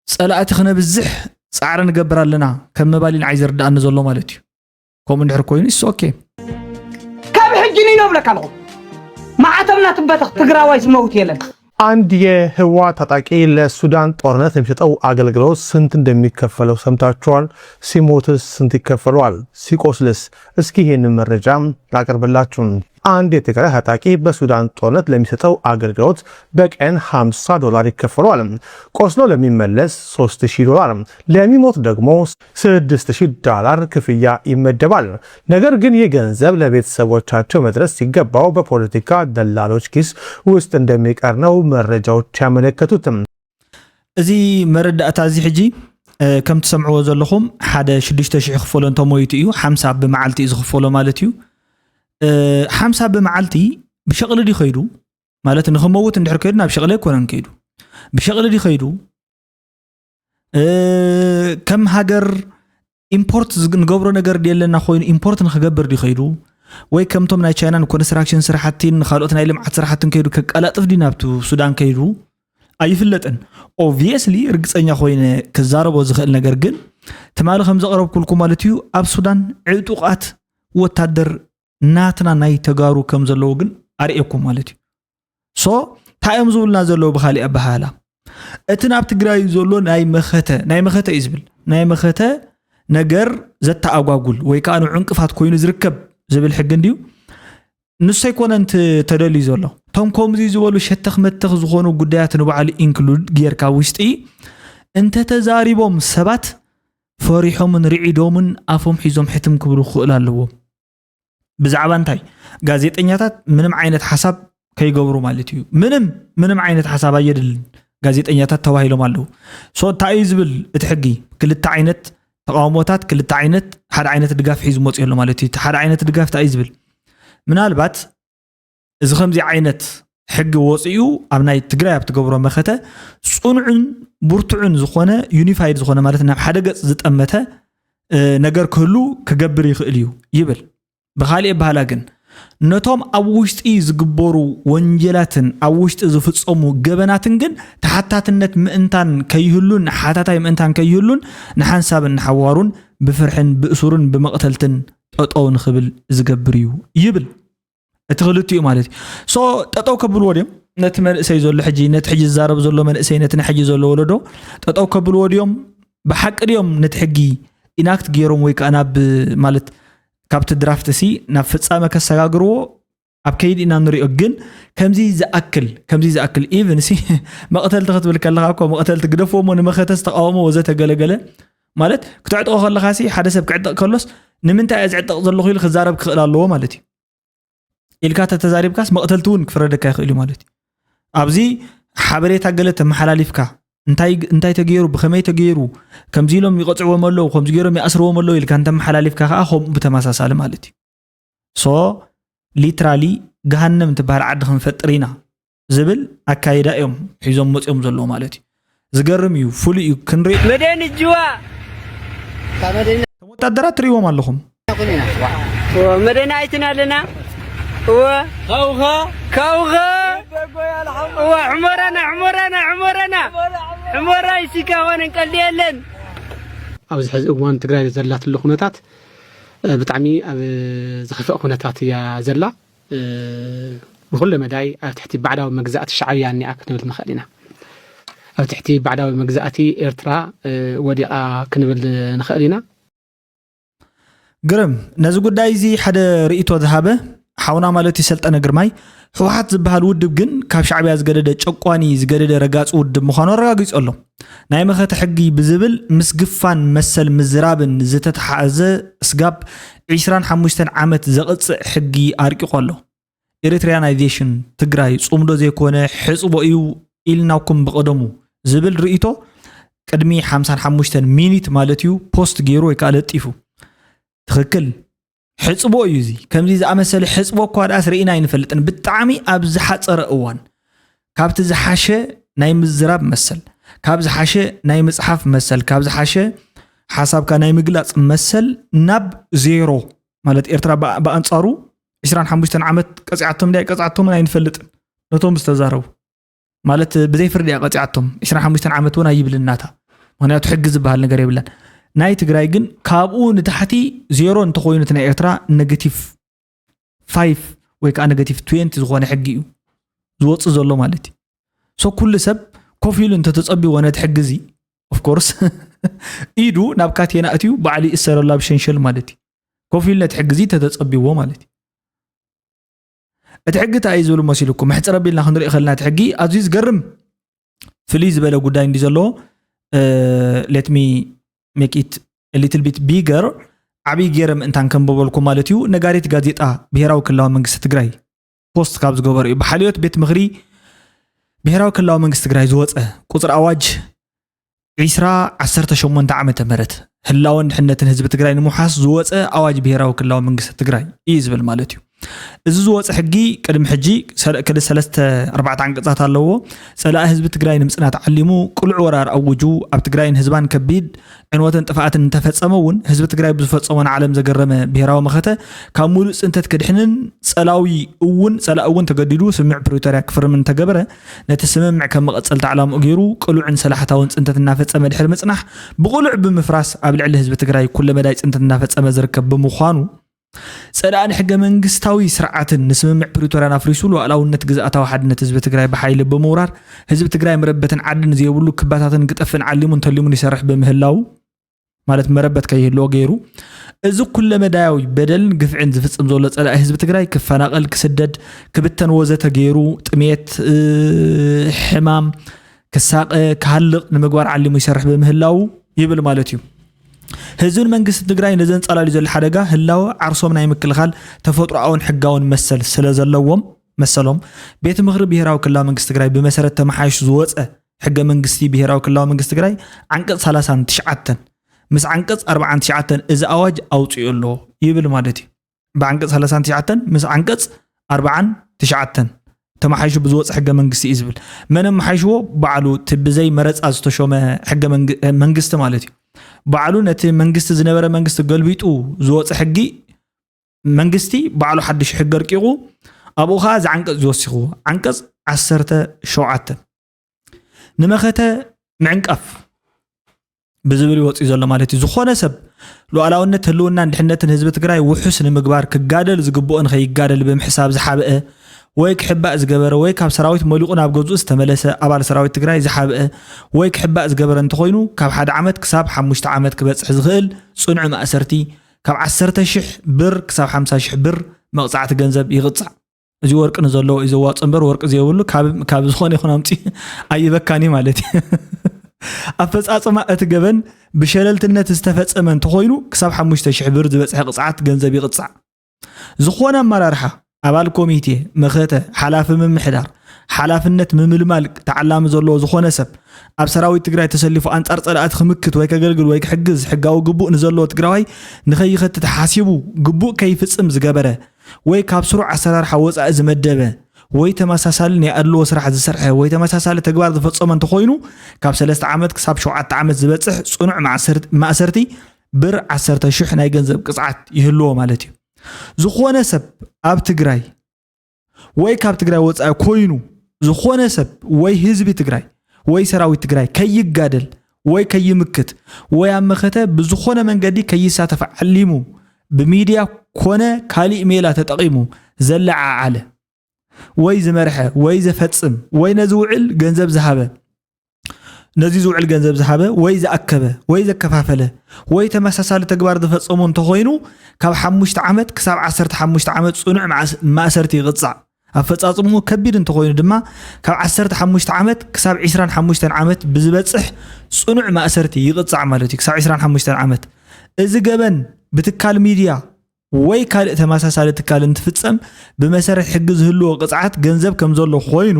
ፀላእቲ ክነብዝሕ ፃዕሪ ንገብር ኣለና ከም ምባል እዩ ንዓይ ዝርድኣኒ ዘሎ ማለት እዩ። ከምኡ እንድሕር ኮይኑ ኢስ ኦኬ። ካብ ሕጂ ንይኖ እብለካ ኣለኹ። ማዕተብና ትበተኽ ትግራዋይ ዝመውት የለን። አንድ የህወሓት ታጣቂ ለሱዳን ጦርነት የሚሰጠው አገልግሎት ስንት እንደሚከፈለው ሰምታችኋል? ሲሞትስ ስንት ይከፈለዋል? ሲቆስልስ? እስኪ ይህንን መረጃ ላቅርብላችሁ። አንድ የትግራይ ታጣቂ በሱዳን ጦርነት ለሚሰጠው አገልግሎት በቀን ሀምሳ ዶላር ይከፈለዋል። ቆስሎ ለሚመለስ ሶስት ሺህ ዶላር፣ ለሚሞት ደግሞ ስድስት ሺህ ዶላር ክፍያ ይመደባል። ነገር ግን ይህ ገንዘብ ለቤተሰቦቻቸው መድረስ ሲገባው በፖለቲካ ደላሎች ኪስ ውስጥ እንደሚቀር ነው መረጃዎች ያመለከቱትም። እዚ መረዳእታ እዚ ሕጂ እ፣ ከም ትሰምዕዎ ዘለኹም ሓደ ሽዱሽተ ሽሕ ክፈሎ እንተሞይቱ እዩ ሓምሳ ብመዓልቲ እዩ ዝኽፈሎ ማለት እዩ። እ፣ ሓምሳ ብመዓልቲ ብሸቕሊ ድዩ ከይዱ? ማለት ንኽመውት እንድሕር ከይዱ ናብ ሸቕሊ ኣይኮነን ከይዱ። ብሸቕሊ ድዩ ከይዱ? እ፣ ከም ሃገር ኢምፖርት ዝግ- ንገብሮ ነገር ድየለና ኮይኑ ኢምፖርት ንኽገብር ድዩ ከይዱ? ወይ ከምቶም ናይ ቻይና ንኮንስትራክሽን ስራሕቲን ንካልኦት ናይ ልምዓት ስራሕትን ከይዱ ከቀላጥፍ ድዩ ናብቲ ሱዳን ከይዱ? ኣይፍለጥን። ኦብቪየስሊ ርግፀኛ ኮይነ ክዛረቦ ዝኽእል ነገር ግን ትማሊ ከም ዘቕረብኩልኩም ማለት እዩ ኣብ ሱዳን ዕጡቓት ወታደር ናትና ናይ ተጋሩ ከም ዘለዉ ግን ኣርእየኩም ማለት እዩ። ሶ እንታይ እዮም ዝብሉና ዘለዉ ብካሊእ ኣበሃህላ እቲ ናብ ትግራይ ዘሎ ናይ መኸተ ናይ መኸተ እዩ ዝብል ናይ መኸተ ነገር ዘተኣጓጉል ወይ ከዓ ንዕንቅፋት ኮይኑ ዝርከብ ዝብል ሕጊ እንድዩ ንሱ ኣይኮነን ት- ተደልዩ ዘሎ እቶም ከምዚ ዝበሉ ሸተኽ መተኽ ዝኾኑ ጉዳያት ንባዕሉ ኢንክሉድ ጌርካ ውሽጢ እንተተዛሪቦም ሰባት ፈሪሖምን ርዒዶምን ኣፎም ሒዞም ሕትም ክብሉ ክኽእሉ ኣለዎም ብዛዕባ እንታይ ጋዜጠኛታት ምንም ዓይነት ሓሳብ ከይገብሩ ማለት እዩ ምንም ምንም ዓይነት ሓሳብ ኣየድልን ጋዜጠኛታት ተባሂሎም ኣለዉ ሶ እንታይ እዩ ዝብል እቲ ሕጊ ክልተ ዓይነት ተቃውሞታት ክልተ ዓይነት ሓደ ዓይነት ድጋፍ ሒዙ መፅኡ ኣሎ ማለት እዩ ሓደ ዓይነት ድጋፍ እንታይ እዩ ዝብል ምናልባት እዚ ከምዚ ዓይነት ሕጊ ወፂኡ ኣብ ናይ ትግራይ ኣብ ትገብሮ መኸተ ፅኑዕን ብርቱዕን ዝኾነ ዩኒፋይድ ዝኾነ ማለት ናብ ሓደ ገፅ ዝጠመተ ነገር ክህሉ ክገብር ይኽእል እዩ ይብል ብካሊእ ኣበሃላ ግን ነቶም ኣብ ውሽጢ ዝግበሩ ወንጀላትን ኣብ ውሽጢ ዝፍፀሙ ገበናትን ግን ተሓታትነት ምእንታን ከይህሉን ሓታታይ ምእንታን ከይህሉን ንሓንሳብን ንሓዋሩን ብፍርሕን ብእሱርን ብመቕተልትን ጠጠው ንኽብል ዝገብር እዩ ይብል እቲ ክልቲኡ ማለት እዩ ሶ ጠጠው ከብልዎ ድዮም ነቲ መንእሰይ ዘሎ ሕጂ ነቲ ሕጂ ዝዛረብ ዘሎ መንእሰይ ነቲ ናይ ሕጂ ዘሎ ወለዶ ጠጠው ከብልዎ ድዮም ብሓቂ ድዮም ነቲ ሕጊ ኢናክት ገይሮም ወይ ከዓ ናብ ማለት ካብቲ ድራፍት ሲ ናብ ፍፃመ ከሰጋግርዎ ኣብ ከይዲ ኢና ንሪኦ ግን ከምዚ ዝኣክል ከምዚ ዝኣክል ኢቭን ሲ መቕተልቲ ክትብል ከለካ እኮ መቕተልቲ ግደፍዎ እሞ ንመኸተ ዝተቃወሞ ወዘተ ገለገለ ማለት ክትዕጥቆ ከለኻሲ ሓደ ሰብ ክዕጠቕ ከሎስ ንምንታይ እየ ዝዕጠቕ ዘለኹ ኢሉ ክዛረብ ክኽእል ኣለዎ ማለት እዩ። ኢልካ ተተዛሪብካስ መቕተልቲ እውን ክፍረደካ ይኽእል እዩ ማለት እዩ። ኣብዚ ሓበሬታ ገለ ተመሓላሊፍካ እንታይ እንታይ ተገይሩ፣ ብኸመይ ተገይሩ፣ ከምዚ ኢሎም ይቐፅዕዎም ኣለዉ፣ ከምዚ ገይሮም ይኣስርዎም ኣለዉ ኢልካ እንተመሓላሊፍካ ከዓ ከምኡ ብተመሳሳሊ ማለት እዩ። ሶ ሊትራሊ ገሃነም ትበሃል ዓዲ ክንፈጥር ኢና ዝብል ኣካይዳ እዮም ሒዞም መፅኦም ዘለዉ ማለት እዩ። ዝገርም እዩ፣ ፍሉይ እዩ ክንርኢ። መደን እጅዋ ካብ መደና ወታደራት ትርእይዎም ኣለኹም። ኩኒና መደና ኣይትን ኣለና እወ ካውኸ ካውኸ እወ ሕሞራና ሕሞራና ሕሞራና ሕሞራ ይሲካ ሆነን ቀልዲ የለን። ኣብዚ ሕዚ እዋን ትግራይ ዘላትሉ ኩነታት ብጣዕሚ ኣብ ዝኸፍአ ኩነታት እያ ዘላ። ብኩሉ መዳይ ኣብ ትሕቲ ባዕዳዊ መግዛእቲ ሻዕብያ እኒኣ ክንብል ንኽእል ኢና። ኣብ ትሕቲ ባዕዳዊ መግዛእቲ ኤርትራ ወዲቓ ክንብል ንኽእል ኢና። ግርም ነዚ ጉዳይ እዚ ሓደ ርእይቶ ዝሃበ ሓውና ማለት እዩ ሰልጠነ ግርማይ፣ ህወሓት ዝበሃል ውድብ ግን ካብ ሻዕብያ ዝገደደ ጨቋኒ ዝገደደ ረጋፂ ውድብ ምዃኑ ኣረጋጊፁ ኣሎ። ናይ መኸተ ሕጊ ብዝብል ምስግፋን መሰል ምዝራብን ዝተተሓዘ ስጋብ ዕስራን ሓሙሽተን ዓመት ዘቕፅዕ ሕጊ ኣርቂቑ ኣሎ። ኤሪትሪያናይዜሽን ትግራይ ፅምዶ ዘይኮነ ሕፅቦ እዩ ኢልናኩም ብቐደሙ ዝብል ርእይቶ ቅድሚ ሓምሳን ሓሙሽተን ሚኒት ማለት እዩ ፖስት ገይሩ ወይ ከዓ ለጢፉ። ትኽክል ሕፅቦ እዩ እዚ። ከምዚ ዝኣመሰለ ሕፅቦ እኳ ደኣስ ርኢና ኣይንፈልጥን። ብጣዕሚ ኣብ ዝሓፀረ እዋን ካብቲ ዝሓሸ ናይ ምዝራብ መሰል፣ ካብ ዝሓሸ ናይ ምፅሓፍ መሰል፣ ካብ ዝሓሸ ሓሳብካ ናይ ምግላፅ መሰል ናብ ዜሮ ማለት ኤርትራ ብኣንፃሩ ዕስራን ሓሙሽተን ዓመት ቀፂዓቶም ድያ ቀፅዓቶምን ኣይንፈልጥን። ነቶም ዝተዛረቡ ማለት ብዘይ ፍርዲ እያ ቀፂዓቶም። ዕስራን ሓሙሽተን ዓመት እውን ኣይብልን ናታ። ምክንያቱ ሕጊ ዝበሃል ነገር የብላን። ናይ ትግራይ ግን ካብኡ ንታሕቲ ዜሮ እንተኮይኑ እቲ ናይ ኤርትራ ኔጌቲቭ ፋይቭ ወይ ከዓ ኔጌቲቭ ትዌንቲ ዝኾነ ሕጊ እዩ ዝወፅእ ዘሎ ማለት እዩ። ሶ ኩሉ ሰብ ኮፍ ኢሉ እንተተፀቢዎ ነቲ ሕጊ እዚ ኦፍኮርስ ኢዱ ናብ ካቴና እትዩ ባዕሉ ይእሰረሉ ኣብ ሸንሸል ማለት እዩ። ኮፍ ኢሉ ነቲ ሕጊ እዚ ተተፀቢዎ ማለት እዩ። እቲ ሕጊ እንታይ እዩ ዝብል መሲልኩም? መሕፅር ኣቢልና ክንርኢ ከለና እቲ ሕጊ ኣዝዩ ዝገርም ፍልይ ዝበለ ጉዳይ እንዲ ዘለዎ let me make it little bit bigger ዓብይ ገይረ ምእንታን ከንብበልኩም ማለት እዩ። ነጋሪት ጋዜጣ ብሄራዊ ክልላዊ መንግስቲ ትግራይ ፖስት ካብ ዝገበሩ እዩ። ብሓልዮት ቤት ምኽሪ ብሄራዊ ክልላዊ መንግስቲ ትግራይ ዝወፀ ቁፅሪ ኣዋጅ ዕስራ ዓሰርተ ሸሞንተ ዓመተ ምህረት ህላወን ድሕነትን ህዝቢ ትግራይ ንምውሓስ ዝወፀ ኣዋጅ ብሄራዊ ክልላዊ መንግስቲ ትግራይ እዩ ዝብል ማለት እዩ። እዚ ዝወፀ ሕጊ ቅድሚ ሕጂ ሰለ- ክል- ሰለስተ ኣርባዕተ ዓንቀፃት ኣለዎ። ፀላኢ ህዝቢ ትግራይ ንምፅናት ዓሊሙ ቅሉዕ ወራር ኣውጁ ኣብ ትግራይን ህዝባን ከቢድ ዕንወትን ጥፍኣትን እንተፈፀመ እውን ህዝቢ ትግራይ ብዝፈፀሞ ንዓለም ዘገረመ ብሄራዊ መኸተ ካብ ሙሉእ ፅንተት ክድሕንን ፀላዊ እውን ፀላኢ እውን ተገዲዱ ስምምዕ ፕሪቶርያ ክፍርም እንተገበረ ነቲ ስምምዕ ከም መቐፀልታ ዕላምኡ ገይሩ ቅሉዕን ሰላሕታውን ፅንተት እናፈፀመ ድሕሪ ምፅናሕ ብቕሉዕ ብምፍራስ ኣብ ልዕሊ ህዝቢ ትግራይ ኩለ መዳይ ፅንተት እናፈፀመ ዝርከብ ብምዃኑ ፀላኢ ንሕገ መንግስታዊ ስርዓትን ንስምምዕ ፕሪቶርያን ኣፍሪሱ ሉኣላውነት ግዝኣታዊ ሓድነት ህዝቢ ትግራይ ብሓይሊ ብምውራር ህዝቢ ትግራይ መረበትን ዓድን ዘይብሉ ክባታትን ክጠፍእን ዓሊሙን ተሊሙን ይሰርሕ ብምህላው ማለት መረበት ከይህልዎ ገይሩ እዚ ኩለመዳያዊ በደልን ግፍዕን ዝፍፅም ዘሎ ፀላኢ ህዝቢ ትግራይ ክፈናቐል ክስደድ ክብተን ወዘተ ገይሩ ጥሜት ሕማም ክሳቐ ክሃልቕ ንምግባር ዓሊሙ ይሰርሕ ብምህላው ይብል ማለት እዩ። ህዝብን መንግስትን ትግራይ ነዘንፃላልዩ ዘሎ ሓደጋ ህላወ ዓርሶም ናይ ምክልኻል ተፈጥሮኣውን ሕጋውን መሰል ስለዘለዎም መሰሎም ቤት ምኽሪ ብሄራዊ ክልላዊ መንግስቲ ትግራይ ብመሰረት ተመሓይሹ ዝወፀ ሕገ መንግስቲ ብሄራዊ ክልላዊ መንግስቲ ትግራይ ዓንቀፅ ሰላሳን ትሽዓተን ምስ ዓንቀፅ ኣርባዓን ትሽዓተን እዚ ኣዋጅ ኣውፂኡ ኣሎ ይብል ማለት እዩ። ብዓንቀፅ ሰላሳን ትሽዓተን ምስ ዓንቀፅ ኣርባዓን ትሽዓተን ተመሓይሹ ብዝወፀ ሕገ መንግስቲ እዩ ዝብል። መን ኣመሓይሽዎ? ባዕሉ እቲ ብዘይ መረፃ ዝተሾመ ሕገ መንግ- መንግስቲ ማለት እዩ። ባዕሉ ነቲ መንግስቲ ዝነበረ መንግስቲ ገልቢጡ ዝወፀ ሕጊ መንግስቲ ባዕሉ ሓድሽ ሕጊ ኣርቂቑ ኣብኡ ከዓ እዚ ዓንቀፅ ዝወሲኽዎ ዓንቀፅ ዓሰርተ ሸውዓተ ንመኸተ ምዕንቃፍ ብዝብል ይወፅእ ዘሎ ማለት እዩ። ዝኾነ ሰብ ሉዓላውነት ህልውናን ድሕነትን ህዝቢ ትግራይ ውሑስ ንምግባር ክጋደል ዝግብኦ ንኸይጋደል ብምሕሳብ ዝሓብአ ወይ ክሕባእ ዝገበረ ወይ ካብ ሰራዊት መሊቑ ናብ ገዝኡ ዝተመለሰ ኣባል ሰራዊት ትግራይ ዝሓብአ ወይ ክሕባእ ዝገበረ እንተኾይኑ ካብ ሓደ ዓመት ክሳብ ሓሙሽተ ዓመት ክበፅሕ ዝኽእል ፅኑዕ ማእሰርቲ ካብ ዓሰርተ ሽሕ ብር ክሳብ ሓምሳ ሽሕ ብር መቕፃዕቲ ገንዘብ ይቕፃዕ። እዚ ወርቂ ንዘለዎ እዩ ዘዋፅእ እምበር ወርቂ ዘይብሉ ካብ ካብ ዝኾነ ይኹን ኣምፂ ኣይበካን እዩ ማለት እዩ። ኣፈፃፅማ እቲ ገበን ብሸለልትነት ዝተፈጸመ እንተኾይኑ ክሳብ ሓሙሽተ ሽሕ ብር ዝበጽሐ ቅጽዓት ገንዘብ ይቕጻዕ። ዝኾነ ኣመራርሓ፣ ኣባል ኮሚቴ፣ መኸተ፣ ሓላፊ ምምሕዳር፣ ሓላፍነት ምምልማል ተዓላሚ ዘለዎ ዝኾነ ሰብ ኣብ ሰራዊት ትግራይ ተሰሊፉ ኣንጻር ጸላእቲ ክምክት ወይ ከገልግል ወይ ክሕግዝ ሕጋዊ ግቡእ ንዘለዎ ትግራዋይ ንኸይኸትት ሓሲቡ ግቡእ ከይፍጽም ዝገበረ ወይ ካብ ስሩዕ ኣሰራርሓ ወጻኢ ዝመደበ ወይ ተመሳሳሊ ናይ ኣድልዎ ስራሕ ዝሰርሐ ወይ ተመሳሳሊ ተግባር ዝፈጸመ እንተኾይኑ ካብ ሰለስተ ዓመት ክሳብ ሸውዓተ ዓመት ዝበጽሕ ጽኑዕ ማእሰር- ማእሰርቲ ብር ዓሰርተ ሽሕ ናይ ገንዘብ ቅጽዓት ይህልዎ ማለት እዩ። ዝኾነ ሰብ ኣብ ትግራይ ወይ ካብ ትግራይ ወጻኢ ኮይኑ ዝኾነ ሰብ ወይ ህዝቢ ትግራይ ወይ ሰራዊት ትግራይ ከይጋደል ወይ ከይምክት ወይ ኣብ መኸተ ብዝኾነ መንገዲ ከይሳተፍ ዓሊሙ ብሚድያ ኮነ ካሊእ ሜላ ተጠቒሙ ዘለዓዓለ ወይ ዝመርሐ ወይ ዘፈጽም ወይ ነዚ ውዕል ገንዘብ ዝሃበ ነዚ ዝውዕል ገንዘብ ዝሃበ ወይ ዝኣከበ ወይ ዘከፋፈለ ወይ ተመሳሳሊ ተግባር ዝፈጸሙ እንተኾይኑ ካብ ሓሙሽተ ዓመት ክሳብ ዓሰርተ ሓሙሽተ ዓመት ጽኑዕ ማእስ- ማእሰርቲ ይቕጻዕ። ኣፈጻጽምኡ ከቢድ እንተኾይኑ ድማ ካብ ዓሰርተ ሓሙሽተ ዓመት ክሳብ ዕስራን ሓሙሽተን ዓመት ብዝበጽሕ ጽኑዕ ማእሰርቲ ይቕጻዕ ማለት እዩ። ክሳብ ዕስራን ሓሙሽተን ዓመት እዚ ገበን ብትካል ሚድያ ወይ ካልእ ተመሳሳሊ ትካል እንትፍጸም ብመሰረት ሕጊ ዝህልዎ ቅጽዓት ገንዘብ ከም ዘሎ ኮይኑ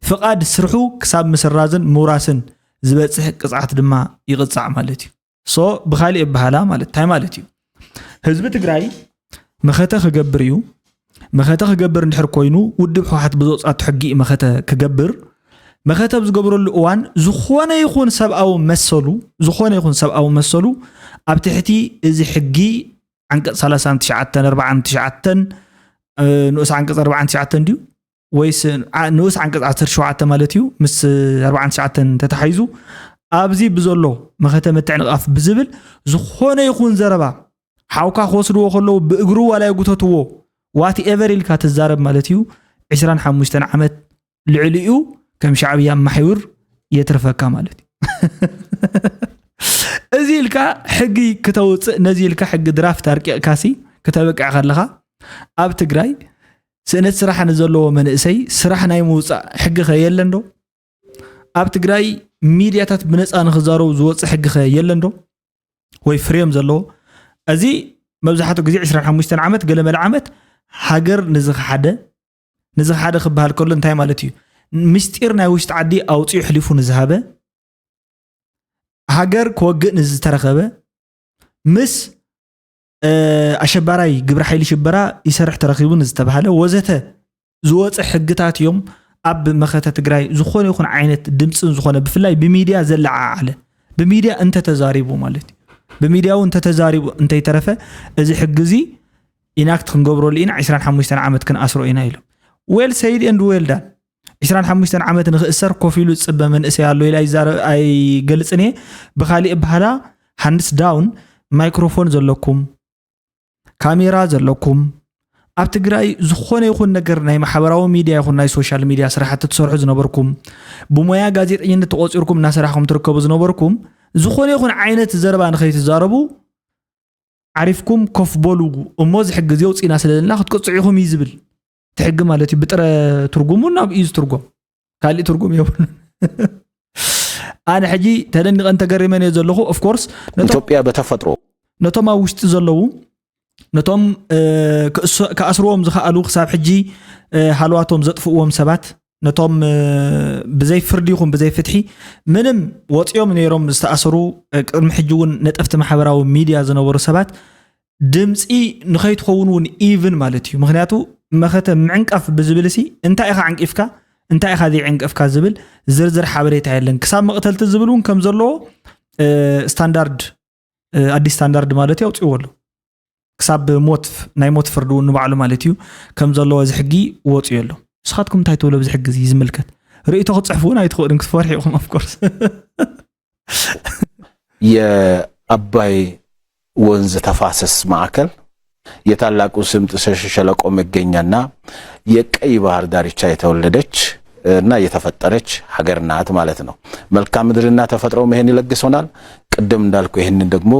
ፍቓድ ስርሑ ክሳብ ምስራዝን ምውራስን ዝበጽሕ ቅጽዓት ድማ ይቕጻዕ ማለት እዩ። ሶ ብኻሊእ ኣበሃላ ማለት እንታይ ማለት እዩ? ህዝቢ ትግራይ መኸተ ክገብር እዩ። መኸተ ክገብር እንድሕር ኮይኑ ውድብ ህወሓት ብዝወፅኣቶ ሕጊ እዩ መኸተ ክገብር። መኸተ ኣብ ዝገብረሉ እዋን ዝኾነ ይኹን ሰብኣዊ መሰሉ ዝኾነ ይኹን ሰብኣዊ መሰሉ ኣብ ትሕቲ እዚ ሕጊ ዓንቀፅ ሰላሳን ትሽዓተን ኣርባዓን ትሽዓተን ንኡስ ዓንቀፅ ኣርባዓን ትሽዓተን ድዩ ወይስ ንኡስ ዓንቀፅ ዓሰርተ ሸውዓተ ማለት እዩ ምስ ኣርባዓን ትሽዓተን ተታሓይዙ ኣብዚ ብዘሎ መኸተ ምትዕንቓፍ ብዝብል ዝኾነ ይኹን ዘረባ ሓውካ ክወስድዎ ከለዉ ብእግሩ ዋላ ይጉተትዎ ዋትኤቨር ኢልካ ትዛረብ ማለት እዩ ዕስራን ሓሙሽተን ዓመት ልዕሊኡ ከም ሻዕብያ ማሕዩር የትርፈካ ማለት እዩ እዚ ኢልካ ሕጊ ክተውፅእ ነዚ ኢልካ ሕጊ ድራፍት ኣርቂቕካሲ ክተበቅዕ ከለኻ ኣብ ትግራይ ስእነት ስራሕ ንዘለዎ መንእሰይ ስራሕ ናይ ምውፃእ ሕጊ ኸ የለን ዶ ኣብ ትግራይ ሚድያታት ብነፃ ንክዛረቡ ዝወፅእ ሕጊ ኸ የለን ዶ ወይ ፍሬም ዘለዎ እዚ መብዛሕትኡ ግዜ ዕስራን ሓሙሽተን ዓመት ገለመለ ዓመት ሃገር ንዝኸሓደ ንዝኸሓደ ክበሃል ከሎ እንታይ ማለት እዩ ምስጢር ናይ ውሽጢ ዓዲ ኣውፅኡ ሕሊፉ ንዝሃበ ሃገር ክወግእ ንዝተረኸበ ምስ ኣሸባራይ ግብረ ሓይሊ ሽበራ ይሰርሕ ተረኺቡ ንዝተባሃለ ወዘተ ዝወፀ ሕግታት እዮም ኣብ መኸተ ትግራይ ዝኾነ ይኹን ዓይነት ድምፅን ዝኾነ ብፍላይ ብሚድያ ዘለዓዓለ ብሚድያ እንተተዛሪቡ ማለት እዩ ብሚድያ እውን እንተተዛሪቡ እንተይተረፈ እዚ ሕጊ እዚ ኢናክት ክንገብረሉ ኢና ዕስራን ሓሙሽተን ዓመት ክንኣስሮ ኢና ኢሎም well said and well done ዕስራን ሓሙሽተን ዓመት ንኽእሰር ኮፍ ኢሉ ዝፅበ መንእሰይ ኣሎ ኢለ ኣይዛረ- ኣይገልፅን እየ ብካሊእ በሃላ ሃንድስ ዳውን ማይክሮፎን ዘለኩም ካሜራ ዘለኩም ኣብ ትግራይ ዝኾነ ይኹን ነገር ናይ ማሕበራዊ ሚድያ ይኹን ናይ ሶሻል ሚድያ ስራሕቲ ትሰርሑ ዝነበርኩም ብሞያ ጋዜጠኝነት ተቆፂርኩም እናሰራሕኩም ትርከቡ ዝነበርኩም ዝኾነ ይኹን ዓይነት ዘረባ ንኸይትዛረቡ ዓሪፍኩም ኮፍ በሉ እሞ እዚ ሕጊ እዚ ኣውፂእና ስለዘለና ክትቅፅዑ ኢኹም እዩ ዝብል እቲ ሕጊ ማለት እዩ ብጥረ ትርጉሙ ናብ እዩ ዝትርጎም ካሊእ ትርጉም የብሉን ኣነ ሕጂ ተደኒቐን ተገሪመን እየ ዘለኹ ኦፍኮርስ ኢትዮጵያ በተፈጥሮ ነቶም ኣብ ውሽጢ ዘለዉ ነቶም ክኣስርዎም ዝኸኣሉ ክሳብ ሕጂ ሃልዋቶም ዘጥፍእዎም ሰባት ነቶም ብዘይ ፍርዲ ይኹን ብዘይ ፍትሒ ምንም ወፂኦም ነይሮም ዝተኣሰሩ ቅድሚ ሕጂ እውን ነጠፍቲ ማሕበራዊ ሚድያ ዝነበሩ ሰባት ድምፂ ንኸይትኸውን እውን ኢቭን ማለት እዩ ምክንያቱ መኸተ ምዕንቃፍ ብዝብል ሲ እንታይ ኢኻ ዓንቂፍካ እንታይ ኢኻ ዘይዕንቀፍካ ዝብል ዝርዝር ሓበሬታ የለን ክሳብ መቕተልቲ ዝብል እውን ከም ዘለዎ ስታንዳርድ ኣዲስ ስታንዳርድ ማለት እዩ ኣውፅዎ ኣሎ ክሳብ ሞት ናይ ሞት ፍርዲ እውን ንባዕሉ ማለት እዩ ከም ዘለዎ እዚ ሕጊ ወፅዮ ኣሎ ንስኻትኩም እንታይ ትብሎ ብዚ ሕጊ እዚ ዝምልከት ርእይቶ ክትፅሕፉ እውን ኣይትኽእሉን ክትፈርሑ ኢኹም ኣፍኮርስ የኣባይ ወንዝ ተፋሰስ ማእከል የታላቁ ስምጥ ሸለቆ መገኛና የቀይ ባህር ዳርቻ የተወለደች እና የተፈጠረች ሀገር ናት ማለት ነው። መልክዓ ምድርና ተፈጥሮም ይሄን ይለግሶናል። ቅድም እንዳልኩ ይህንን ደግሞ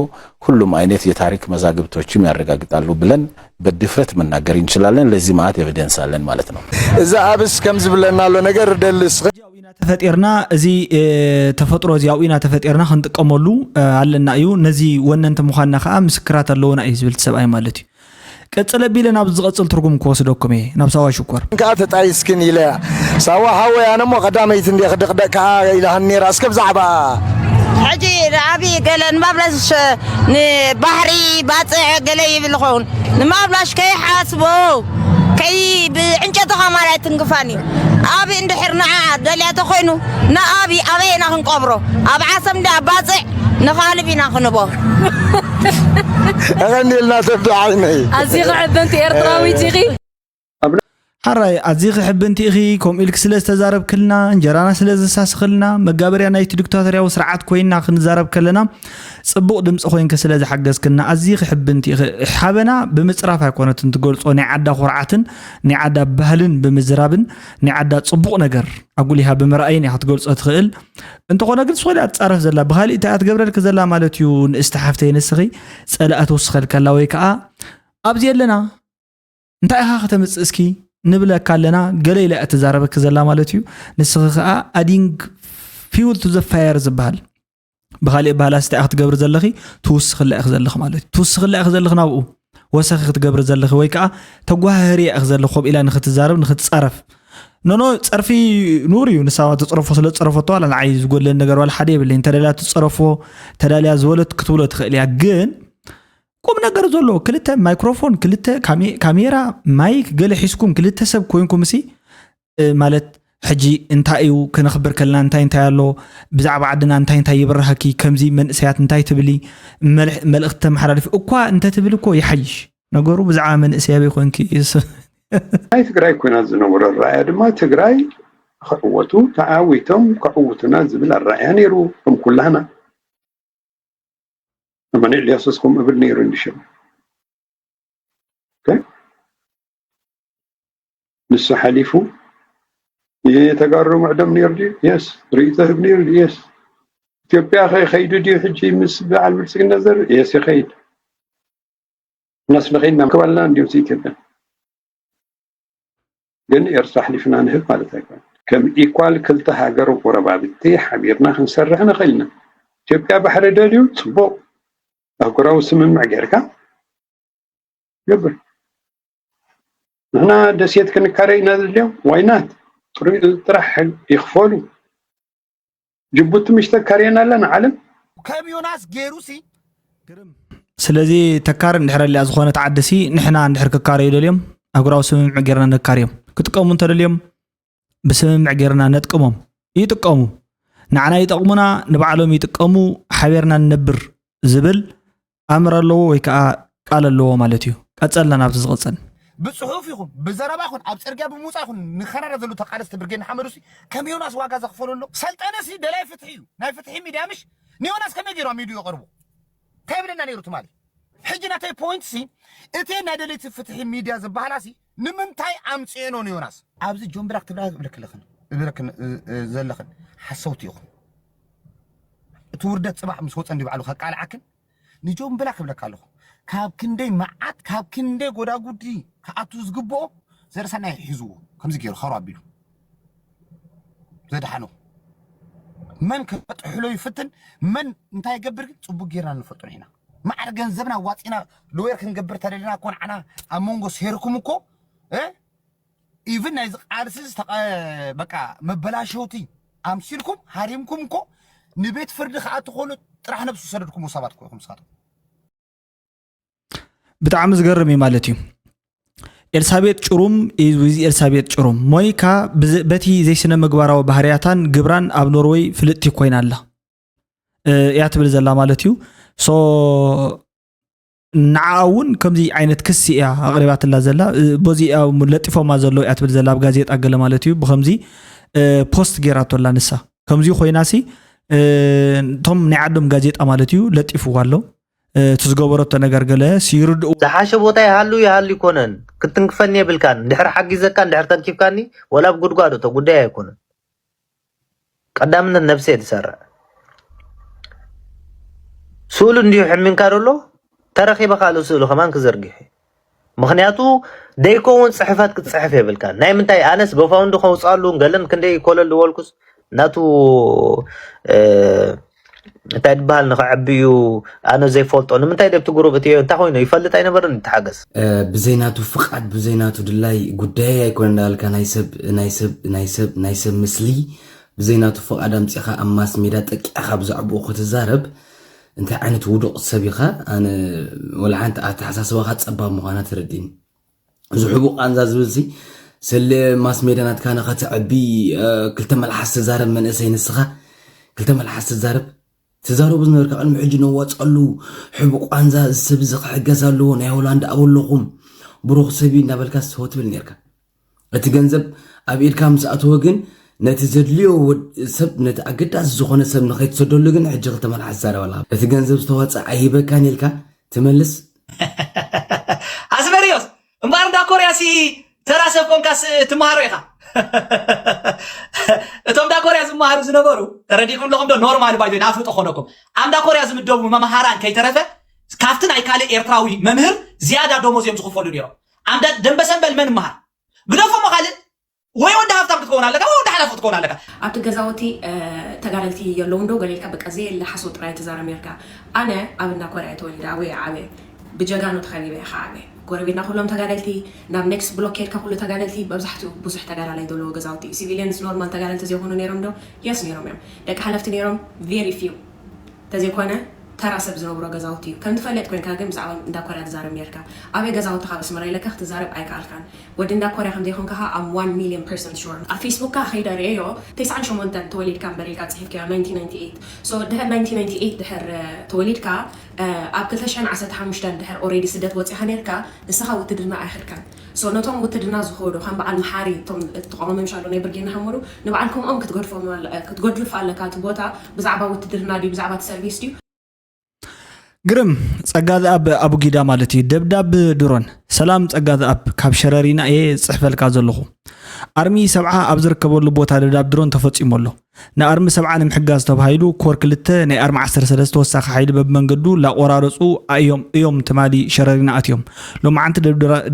ሁሉም አይነት የታሪክ መዛግብቶችም ያረጋግጣሉ ብለን በድፍረት መናገር እንችላለን። ለዚህ ማለት ኤቪደንስ አለን ማለት ነው። እዚ ኣብስ ከም ዝብለና ኣሎ ነገር ደልስ ተፈጢርና እዚ ተፈጥሮ እዚ ኣብኡ ኢና ተፈጢርና ክንጥቀመሉ ኣለና እዩ። ነዚ ወነንቲ ምዃንና ከዓ ምስክራት ኣለዎና እዩ ዝብል ሰብኣይ ማለት እዩ። ቀጽለ ቢለ ናብ ዝቐጽል ትርጉም ክወስደኩም እየ ናብ ሳዋ ሽኮር። ከዓ ተጣይስክን ኢለያ ሳዋ ሓወይ ኣነ እሞ ቀዳመይቲ እንደ ክድቕደቅ ከዓ ኢላሃን ነይራ እስከ ብዛዕባ ሕጂ ንኣቢ ገለ ንባብለሽ ንባሕሪ ባፅዕ ገለ ይብል ኸውን ንማብላሽ ከይሓስቦ ከይ ብዕንጨቲ ከማል ኣይትንክፋን እዩ። ኣብ እንድሕር ንዓ ደልያ ተኮይኑ ንኣብ ኣበይ ኢና ክንቀብሮ? ኣብ ዓሰብ እንዲ ኣብ ባፅዕ ንኻልብ ኢና ክንቦ። ኣቐኒልና ተብዶ ዓይነይ ኣዚኺ ሕብንቲ ኤርትራዊት ኢኺ። ሓራይ ኣዚኺ ሕብንቲ ኢኺ። ከምኡ ኢልክ ስለ ዝተዛረብክልና እንጀራና ስለ ዘሳስኽልና መጋበርያ ናይቲ ዲክታቶርያዊ ስርዓት ኮይና ክንዛረብ ከለና ጽቡቕ ድምፂ ኮይንኪ ስለ ዝሓገዝክና ኣዚኺ ሕብንቲ ኢኺ። ሓበና ብምፅራፍ ኣይኮነትን ትገልፆ፣ ናይ ዓዳ ኩርዓትን ናይ ዓዳ ባህልን ብምዝራብን ናይ ዓዳ ፅቡቕ ነገር ኣጉሊሃ ብምርኣይን እያ ክትገልፆ ትኽእል። እንተኾነ ግን ስለ እያ ትፃረፍ ዘላ፣ ብኻሊእ እንታይ እያ ትገብረልኪ ዘላ ማለት እዩ? ንእስቲ ሓፍተይ ንስኺ ፀላእ ትውስኸልካ ኣላ ወይ ከዓ ኣብዚ ኣለና እንታይ ኢኻ ከተምፅእ እስኪ ንብለካ ኣለና። ገለ ኢላ እያ ትዛረበኪ ዘላ ማለት እዩ። ንስኺ ከዓ adding fuel to the fire ዝበሃል ብኻሊእ ኣበሃህላ እንታይ ኢኺ ክትገብሪ ዘለኺ? ትውስኽላ ኢኺ ዘለኺ ማለት እዩ። ትውስኽላ ኢኺ ዘለኺ ናብኡ ወሰኺ ክትገብሪ ዘለኺ ወይ ከዓ ተጓሃህርያ ኢኺ ዘለኺ ከምኡ ኢላ ንኽትዛረብ ንኽትፃረፍ። ኖኖ ፀርፊ ኑር እዩ። ንሳ ትፅረፎ ስለ ዝፀረፈቶ ዋላ ንዓይ ዝጎድለኒ ነገር ዋላ ሓደ የብለይን። ተደልያ ትፀረፎ ተዳልያ ዝበለት ክትብሎ ትኽእል እያ። ግን ቁም ነገር ዘሎ ክልተ ማይክሮፎን ክልተ ካሜ- ካሜራ ማይክ ገለ ሒዝኩም ክልተ ሰብ ኮይንኩም ሲ ማለት ሕጂ እንታይ እዩ ክነኽብር ከለና እንታይ እንታይ ኣሎ ብዛዕባ ዓድና እንታይ እንታይ ይብርሃኪ ከምዚ መንእሰያት እንታይ ትብሊ መልእኽቲ ተመሓላልፊ እኳ እንተትብል እኮ ይሓይሽ ነገሩ ብዛዕባ መንእሰይ ኣበይ ኮንኪ ናይ ትግራይ ኮይና ዝነበሩ ኣረኣያ ድማ ትግራይ ክዕወቱ ተዓዊቶም ከዕውቱና ዝብል ኣረኣያ ነይሩ ከም ኩላህና ኣማኑኤል ኢልያስስ ከምኡ እብል ነይሩ እንዲ ሽዑ። ኦኬ? ንሱ ሓሊፉ የተጋሩ ምዕዶም ነይሩ ድዩ? የስ። ርእይቶ ህብ ነይሩ ድዩ? የስ። ኢትዮጵያ ከ ይኸይዱ ድዩ ሕጂ ምስ በዓል ብልፅግና ዘርኢ? የስ ይኸይድ። እናስለኸይና ክባልና እንዲዮም ኢትዮጵያ ግን ኤርትራ ኣሕሊፍና ንህብ ማለት ኣይኮነን። ከም ኢኳል ክልተ ሃገር ጎረባብቲ ሓቢርና ክንሰርሕ ንኽእል ኢና። ኢትዮጵያ ባሕሪ ደልዩ ጽቡቕ ኣህጉራዊ ስምምዕ ጌርካ ገብር። ንሕና ደሴት ክንካረ ኢና ዘድልዮም ዋይናት ጥራሕ ይኽፈሉ። ጅቡቲ ምሽ ተካርየና ኣላ ንዓለም። ከም ዮናስ ገይሩ ሲ ስለዚ ተካር እንድሕር ኣሊያ ዝኾነት ዓዲ ሲ ንሕና እንድሕር ክካረዩ ደልዮም ኣህጉራዊ ስምምዕ ጌርና ነካርዮም። ክጥቀሙ እንተደልዮም ብስምምዕ ጌርና ነጥቅሞም። ይጥቀሙ። ንዓና ይጠቕሙና፣ ንባዕሎም ይጥቀሙ፣ ሓቢርና ንነብር ዝብል ኣምር ኣለዎ ወይ ከዓ ቃል ኣለዎ ማለት እዩ። ቀፀልና ናብቲ ዝቐፀል። ብፅሑፍ ይኹን ብዘረባ ይኹን ኣብ ፅርግያ ብምውፃእ ይኹን ንካናዳ ዘለዉ ተቓለስቲ ብርጌድ ንሓመዱ ሲ ከም ዮናስ ዋጋ ዘኽፈሉ ኣሎ። ሰልጠነ ሲ ደላይ ፍትሒ እዩ። ናይ ፍትሒ ሚድያ ምሽ ንዮናስ ከመይ ገይሩ ኣብ ሚድዩ የቕርቦ? እንታይ ይብለና ነይሩ ትማሊ? ሕጂ ናተይ ፖይንት ሲ እቲ ናይ ደለይቲ ፍትሒ ሚድያ ዝበሃላ ሲ ንምንታይ ኣምፅኤኖ ንዮናስ? ኣብዚ ጆን ብላክ ትብላ እብለክለኽን እብለክን ዘለኽን ሓሰውቲ ኢኹም። እቲ ውርደት ፅባሕ ምስ ወፀ እንዲ ባዕሉ ከቃልዓክን ንጆን ብላክ እብለካ ኣለኹ። ካብ ክንደይ መዓት ካብ ክንደይ ጎዳጉዲ ክኣቱ ዝግብኦ ዘርእሰናይ ሒዝዎ ከምዚ ገይሩ ኸሮ ኣቢሉ ዘድሓኖ መን ከጥሕሎ ይፍትን መን እንታይ ይገብር ግን ፅቡቅ ጌርና ንፈልጦ ኢና። ማዕረ ገንዘብና ዋፂና ሎየር ክንገብር ተደሊና እኮ ንዓና ኣብ መንጎ ሴርኩም እኮ እ ኢቭን ናይዚ ቃልሲ ዝተቐ በቃ መበላሸውቲ ኣምሲልኩም ሃሪምኩም እኮ ንቤት ፍርዲ ክኣቱ ከሎ ጥራሕ ነብሱ ዝሰደድኩሞ ሰባት እኮ ኢኹም ንስኻትኩም። ብጣዕሚ ዝገርም እዩ ማለት እዩ። ኤልሳቤጥ ጭሩም is with ኤልሳቤጥ ጭሩም ሞኒካ ብዚ- በቲ ዘይስነ ምግባራዊ ባህርያታን ግብራን ኣብ ኖርወይ ፍልጥቲ ኮይና ኣላ እ፣ እያ ትብል ዘላ ማለት እዩ። ሶ ንዓኣ እውን ከምዚ ዓይነት ክሲ እያ ኣቕሪባትላ ዘላ እ፣ በዚ እያ እውን ለጢፎማ ዘለዉ እያ ትብል ዘላ ኣብ ጋዜጣ ገለ ማለት እዩ። ብከምዚ እ፣ ፖስት ጌራቶ ኣላ ንሳ ከምዚ ኮይናሲ እ፣ እቶም ናይ ዓዶም ጋዜጣ ማለት እዩ ለጢፍዋ ኣሎ። እቲ ዝገበረቶ ነገር ገለ ይርድኡ። ዝሓሸ ቦታ ይሃሉ ይሃሉ ይኮነን ክትንክፈኒ የብልካን። እንድሕር ሓጊዘካ እንድሕር ተንኪፍካኒ ወላ ኣብ ጉድጓድ እቶ ጉዳይ ኣይኮነን። ቀዳምነት ነብሰ እየ ዝሰርዕ። ስእሉ እንዲሁ ሕሚንካ ደሎ ተረኺበ ካልእ ስእሉ ከማን ክዘርግሕ እዩ። ምኽንያቱ ደይከውን ጽሕፈት ክትጽሕፍ የብልካን። ናይ ምንታይ ኣነስ በፋውንድ ከውፅኣሉ ገለን ክንደይ ኮለል ዝበልኩስ ናቱ እንታይ ድበሃል ንኸዕብዩ ኣነ ዘይፈልጦ ንምንታይ ደብቲ ጉሩብ እትዮ እንታይ ኮይኑ ይፈልጥ ኣይነበርን። ተሓገዝ። ብዘይናቱ ፍቓድ ብዘይናቱ ድላይ ጉዳይ ኣይኮነ እንዳልካ ናይ ሰብ ናይ ሰብ ናይ ሰብ ናይ ሰብ ምስሊ ብዘይናቱ ፍቓድ ኣምፂኻ ኣብ ማስ ሜዳ ጠቂዕኻ ብዛዕባኡ ክትዛረብ እንታይ ዓይነት ውዱቕ ሰብ ኢኻ? ኣነ ወላ ሓንቲ ኣተሓሳስባኻ ፀባብ ምዃና ተረዲኒ። እዚ ሕቡቕ ቃንዛ ዝብል ሲ ስለ ማስ ሜዳ ናትካ ንኸተዕቢ ክልተ መልሓስ ትዛረብ መንእሰይ ንስኻ ክልተ መልሓስ ትዛረብ ትዛረቡ ዝነበርካ ቅድሚ ሕጂ ነዋፀሉ ሕቡቕ ቃንዛ እዚ ሰብ እዚ ክሕገዝ ኣለዎ ናይ ሆላንድ ኣበለኹም ብሩኽ ሰብ እዩ እንዳበልካ ስተወ ትብል ነርካ። እቲ ገንዘብ ኣብ ኢድካ ምስ ኣተወ ግን ነቲ ዘድልዮ ሰብ ነቲ ኣገዳሲ ዝኾነ ሰብ ንኸይትሰደሉ ግን ሕጂ ክልተ መልሓስ ትዛረብ ኣለኻ። እቲ ገንዘብ ዝተዋፀ ኣይበካን ኢልካ ትመልስ። ኣስመሪዮስ እምበኣር እንዳ ኮርያ ሲ ተራ ሰብ ኮንካስ ትመሃሮ ኢኻ። እቶም እንዳ ኮርያ ዝመሃሩ ዝነበሩ ተረዲኹም ኣለኹም ዶ? ኖርማል ባይዞ ንኣፍልጦ ኮነኩም ኣብ እንዳ ኮርያ ዝምደቡ መምሃራን ከይተረፈ ካብቲ ናይ ካልእ ኤርትራዊ መምህር ዝያዳ ደሞዝ እዮም ዝኽፈሉ ነይሮም። ኣምዳ ደንበሰንበል መን መሃር ግደፎ ሞ ካልእ ወይ ወዲ ሃብታም ክትከውን ኣለካ ወይ ወዲ ሓላፎ ክትከውን ኣለካ። ኣብቲ ገዛውቲ ተጋደልቲ የለውን ዶ ገለ ኢልካ በቃ ዘየለ ሓሶት ጥራይ ትዛረብ ነርካ። ኣነ ኣብ እንዳ ኮርያ እየ ተወሊደ ኣብኡ እየ ዓብየ ብጀጋኑ ተኸቢበ እየ ክዓብየ። ጎረቤትና ኩሎም ተጋደልቲ ናብ next block ከድካ ኩሉ ተጋደልቲ መብዛሕትኡ ብዙሕ ተጋዳላይ ዘለዎ ገዛውቲ እዩ። Civilians normal ተጋደልቲ ዘይኮኑ ነይሮም ዶ? Yes ነይሮም እዮም። ደቂ ሓለፍቲ ነይሮም very few ተዘይኮነ ተራ ሰብ ዝነብሮ ገዛውቲ እዩ። ከም ትፈልጥ ኮይንካ ግን ብዛዕባ እንዳ ኮርያ ትዛረብ ነርካ። ኣበይ ገዛውትኻ ኣብ ኣስመራ ኢለካ ክትዛረብ ኣይከኣልካን። ወዲ እንዳ ኮርያ ከም ዘይኮንካ ከኣ I'm one million percent sure። ኣብ ፌስቡክካ ከይደ ርእየዮ ተስዓን ሸሞንተን ተወሊድካ እምበር ኢልካ ጽሒፍካዮ nineteen ninety eight። So ድሕር nineteen ninety eight ድሕር ተወሊድካ ኣብ ክልተ ሽሕን ዓሰርተ ሓሙሽተን ድሕር already ስደት ወጺኻ ነርካ ንስኻ ውትድርና ኣይኸድካን። So ነቶም ውትድርና ዝኸዱ ከም በዓል መሓሪ እቶም ተቃዋሚ ምሻሉ ናይ ብርጌድ ንሓመዱ ንበዓል ከምኦም ክትገድፎም ክትገድፍ ኣለካ። እቲ ቦታ ብዛዕባ ውትድርና ድዩ ብዛዕባ እቲ ሰርቪስ ድዩ? ግርም ጸጋ ዘኣብ ኣቡጊዳ ማለት እዩ። ደብዳብ ድሮን። ሰላም ጸጋ ዘኣብ ካብ ሸረሪና እየ ዝጽሕፈልካ ዘለኹ። ኣርሚ ሰብዓ ኣብ ዝርከበሉ ቦታ ደብዳብ ድሮን ተፈጺሙ ኣሎ። ንኣርሚ ሰብዓ ንምሕጋዝ ተባሂሉ ኮር ክልተ ናይ ኣርሚ ዓሰርተ ሰለስተ ተወሳኺ ሓይሊ በብመንገዱ ላቆራረጹ እዮም እዮም ትማሊ ሸረሪና ኣትዮም። ሎማዓንቲ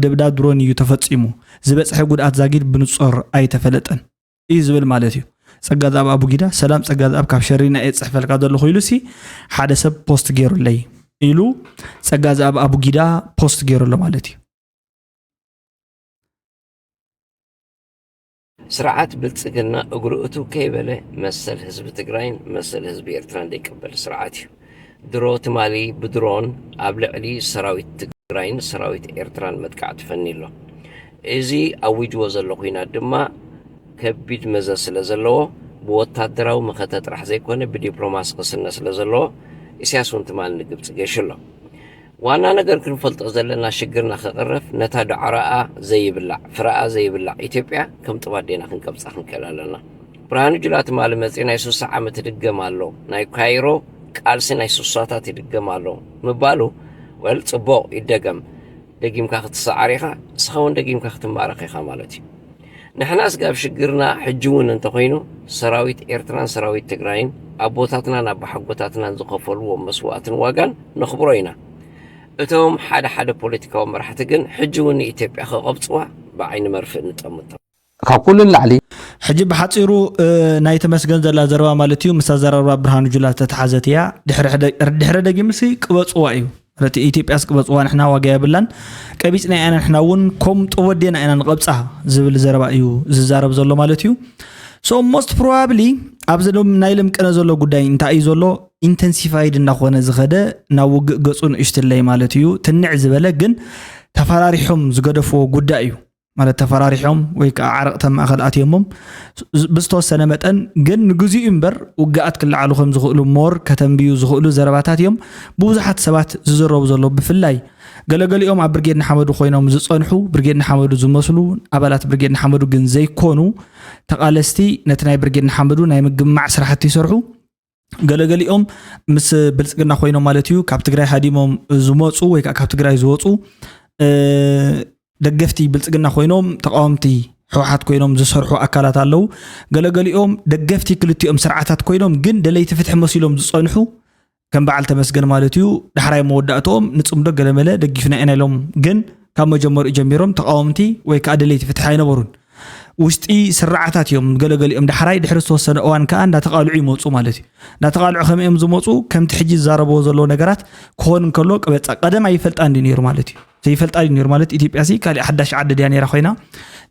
ደብዳብ ድሮን እዩ ተፈጺሙ። ዝበጽሐ ጉድኣት ዛጊድ ብንጹር ኣይተፈለጠን። እዩ ዝብል ማለት እዩ። ጸጋ ዘኣብ ኣቡጊዳ ሰላም ጸጋ ዘኣብ ካብ ሸሪና እየ ዝጽሕፈልካ ዘለኹ ኢሉ ሲ ሓደ ሰብ ፖስት ገይሩለይ ኢሉ ጸጋ ዘኣብ ኣቡጊዳ ፖስት ገይሩ ኣሎ ማለት እዩ። ስርዓት ብልጽግና እግሩ እትው ከይበለ መሰል ህዝቢ ትግራይን መሰል ህዝቢ ኤርትራን ዘይቅበል ስርዓት እዩ። ድሮ ትማሊ ብድሮን ኣብ ልዕሊ ሰራዊት ትግራይን ሰራዊት ኤርትራን መጥቃዕቲ ፈንዩ ኣሎ። እዚ ኣዊጅዎ ዘሎ ኲናት ድማ ከቢድ መዘዝ ስለ ዘለዎ ብወታደራዊ መኸተ ጥራሕ ዘይኮነ ብዲፕሎማሲ ክስነ ስለ ዘለዎ ኢሳያስ እውን ትማሊ ንግብፂ ገይሹ ኣሎ። ዋና ነገር ክንፈልጦ ዘለና ሽግርና ክቕረፍ ነታ ዳዕሮኣ ዘይብላዕ ፍረኣ ዘይብላዕ ኢትዮጵያ ከም ጥባዴና ክንቀብፃ ክንክእል ኣለና። ብርሃኑ ጁላ ትማሊ መፂኡ ናይ ሱሳ ዓመት ይድገም ኣሎ፣ ናይ ካይሮ ቃልሲ ናይ ሱሳታት ይድገም ኣሎ ምባሉ well ፅቡቕ ይደገም፣ ደጊምካ ክትሰዓር ኢኻ፣ እስኻ እውን ደጊምካ ክትማረኽ ኢኻ ማለት እዩ። ንሕና ስጋብ ሽግርና ሕጂ እውን እንተኾይኑ ሰራዊት ኤርትራን ሰራዊት ትግራይን ኣቦታትናን ኣባሓጎታትናን ዝኸፈልዎም መስዋእትን ዋጋን ነኽብሮ ኢና። እቶም ሓደ ሓደ ፖለቲካዊ መራሕቲ ግን ሕጂ እውን ንኢትዮጵያ ክቐብፅዋ ብዓይኒ መርፍእ ንጠምቶም። ካብ ኩሉ ንላዕሊ ሕጂ ብሓፂሩ ናይ ተመስገን ዘላ ዘረባ ማለት እዩ ምስ ኣዘራርባ ብርሃኑ ጁላ ዝተተሓዘት እያ። ድሕረ ደጊምሲ ቅበፅዋ እዩ። ርቲ ኢትዮጵያስ ቅበፅዋ ንሕና ዋጋ የብላን ቀቢፅና ኢና ንሕና እውን ከም ጠወዴና ኢና ንቐብፃ ዝብል ዘረባ እዩ ዝዛረብ ዘሎ ማለት እዩ። So most probably ኣብዚ ናይ ልምቅነ ዘሎ ጉዳይ እንታይ እዩ ዘሎ intensified እናኾነ ዝኸደ ናብ ውግእ ገፁ ንእሽትለይ ማለት እዩ ትንዕ ዝበለ ግን ተፈራሪሖም ዝገደፍዎ ጉዳይ እዩ። ማለት ተፈራሪሖም ወይ ከዓ ዓረቕ ተማእኸል ኣትዮሞም ብዝተወሰነ መጠን ግን ንግዚኡ እምበር ውግኣት ክለዓሉ ከም ዝኽእሉ ሞር ከተንብዩ ዝኽእሉ ዘረባታት እዮም ብብዙሓት ሰባት ዝዝረቡ ዘሎ ብፍላይ ገለገሊኦም ኣብ ብርጌድ ንሓመዱ ኮይኖም ዝፀንሑ ብርጌድ ንሓመዱ ዝመስሉ ኣባላት ብርጌድ ንሓመዱ ግን ዘይኮኑ ተቓለስቲ ነቲ ናይ ብርጌድ ንሓመዱ ናይ ምግማዕ ስራሕቲ ይሰርሑ ገለገሊኦም ምስ ብልጽግና ኮይኖም ማለት እዩ፣ ካብ ትግራይ ሃዲሞም ዝመፁ ወይ ከዓ ካብ ትግራይ ዝወፁ ደገፍቲ ብልጽግና ኮይኖም ተቃወምቲ ህወሓት ኮይኖም ዝሰርሑ ኣካላት ኣለዉ። ገለገሊኦም ደገፍቲ ክልቲኦም ስርዓታት ኮይኖም ግን ደለይቲ ፍትሒ መሲሎም ዝፀንሑ ከም በዓል ተመስገን ማለት እዩ። ዳሕራይ መወዳእትኦም ንፅምዶ ገለመለ ደጊፍና ኢና ኢሎም ግን ካብ መጀመሪኡ ጀሚሮም ተቃወምቲ ወይ ከዓ ደለይቲ ፍትሒ ኣይነበሩን። ውሽጢ ስርዓታት እዮም ገለገሊኦም ዳሕራይ ድሕሪ ዝተወሰነ እዋን ከዓ እንዳተቃልዑ ይመፁ ማለት እዩ። እንዳተቃልዑ ከመይ እዮም ዝመፁ? ከምቲ ሕጂ ዝዛረብዎ ዘለዎ ነገራት ክኾን እንከሎ ቀበፃ ቀደም ኣይፈልጣን ድዩ ነይሩ ማለት እዩ። ዘይፈልጣ ድዩ ነይሩ ማለት ኢትዮጵያ ሲ ካሊእ ሓዳሽ ዓዲ ድያ ነይራ ኮይና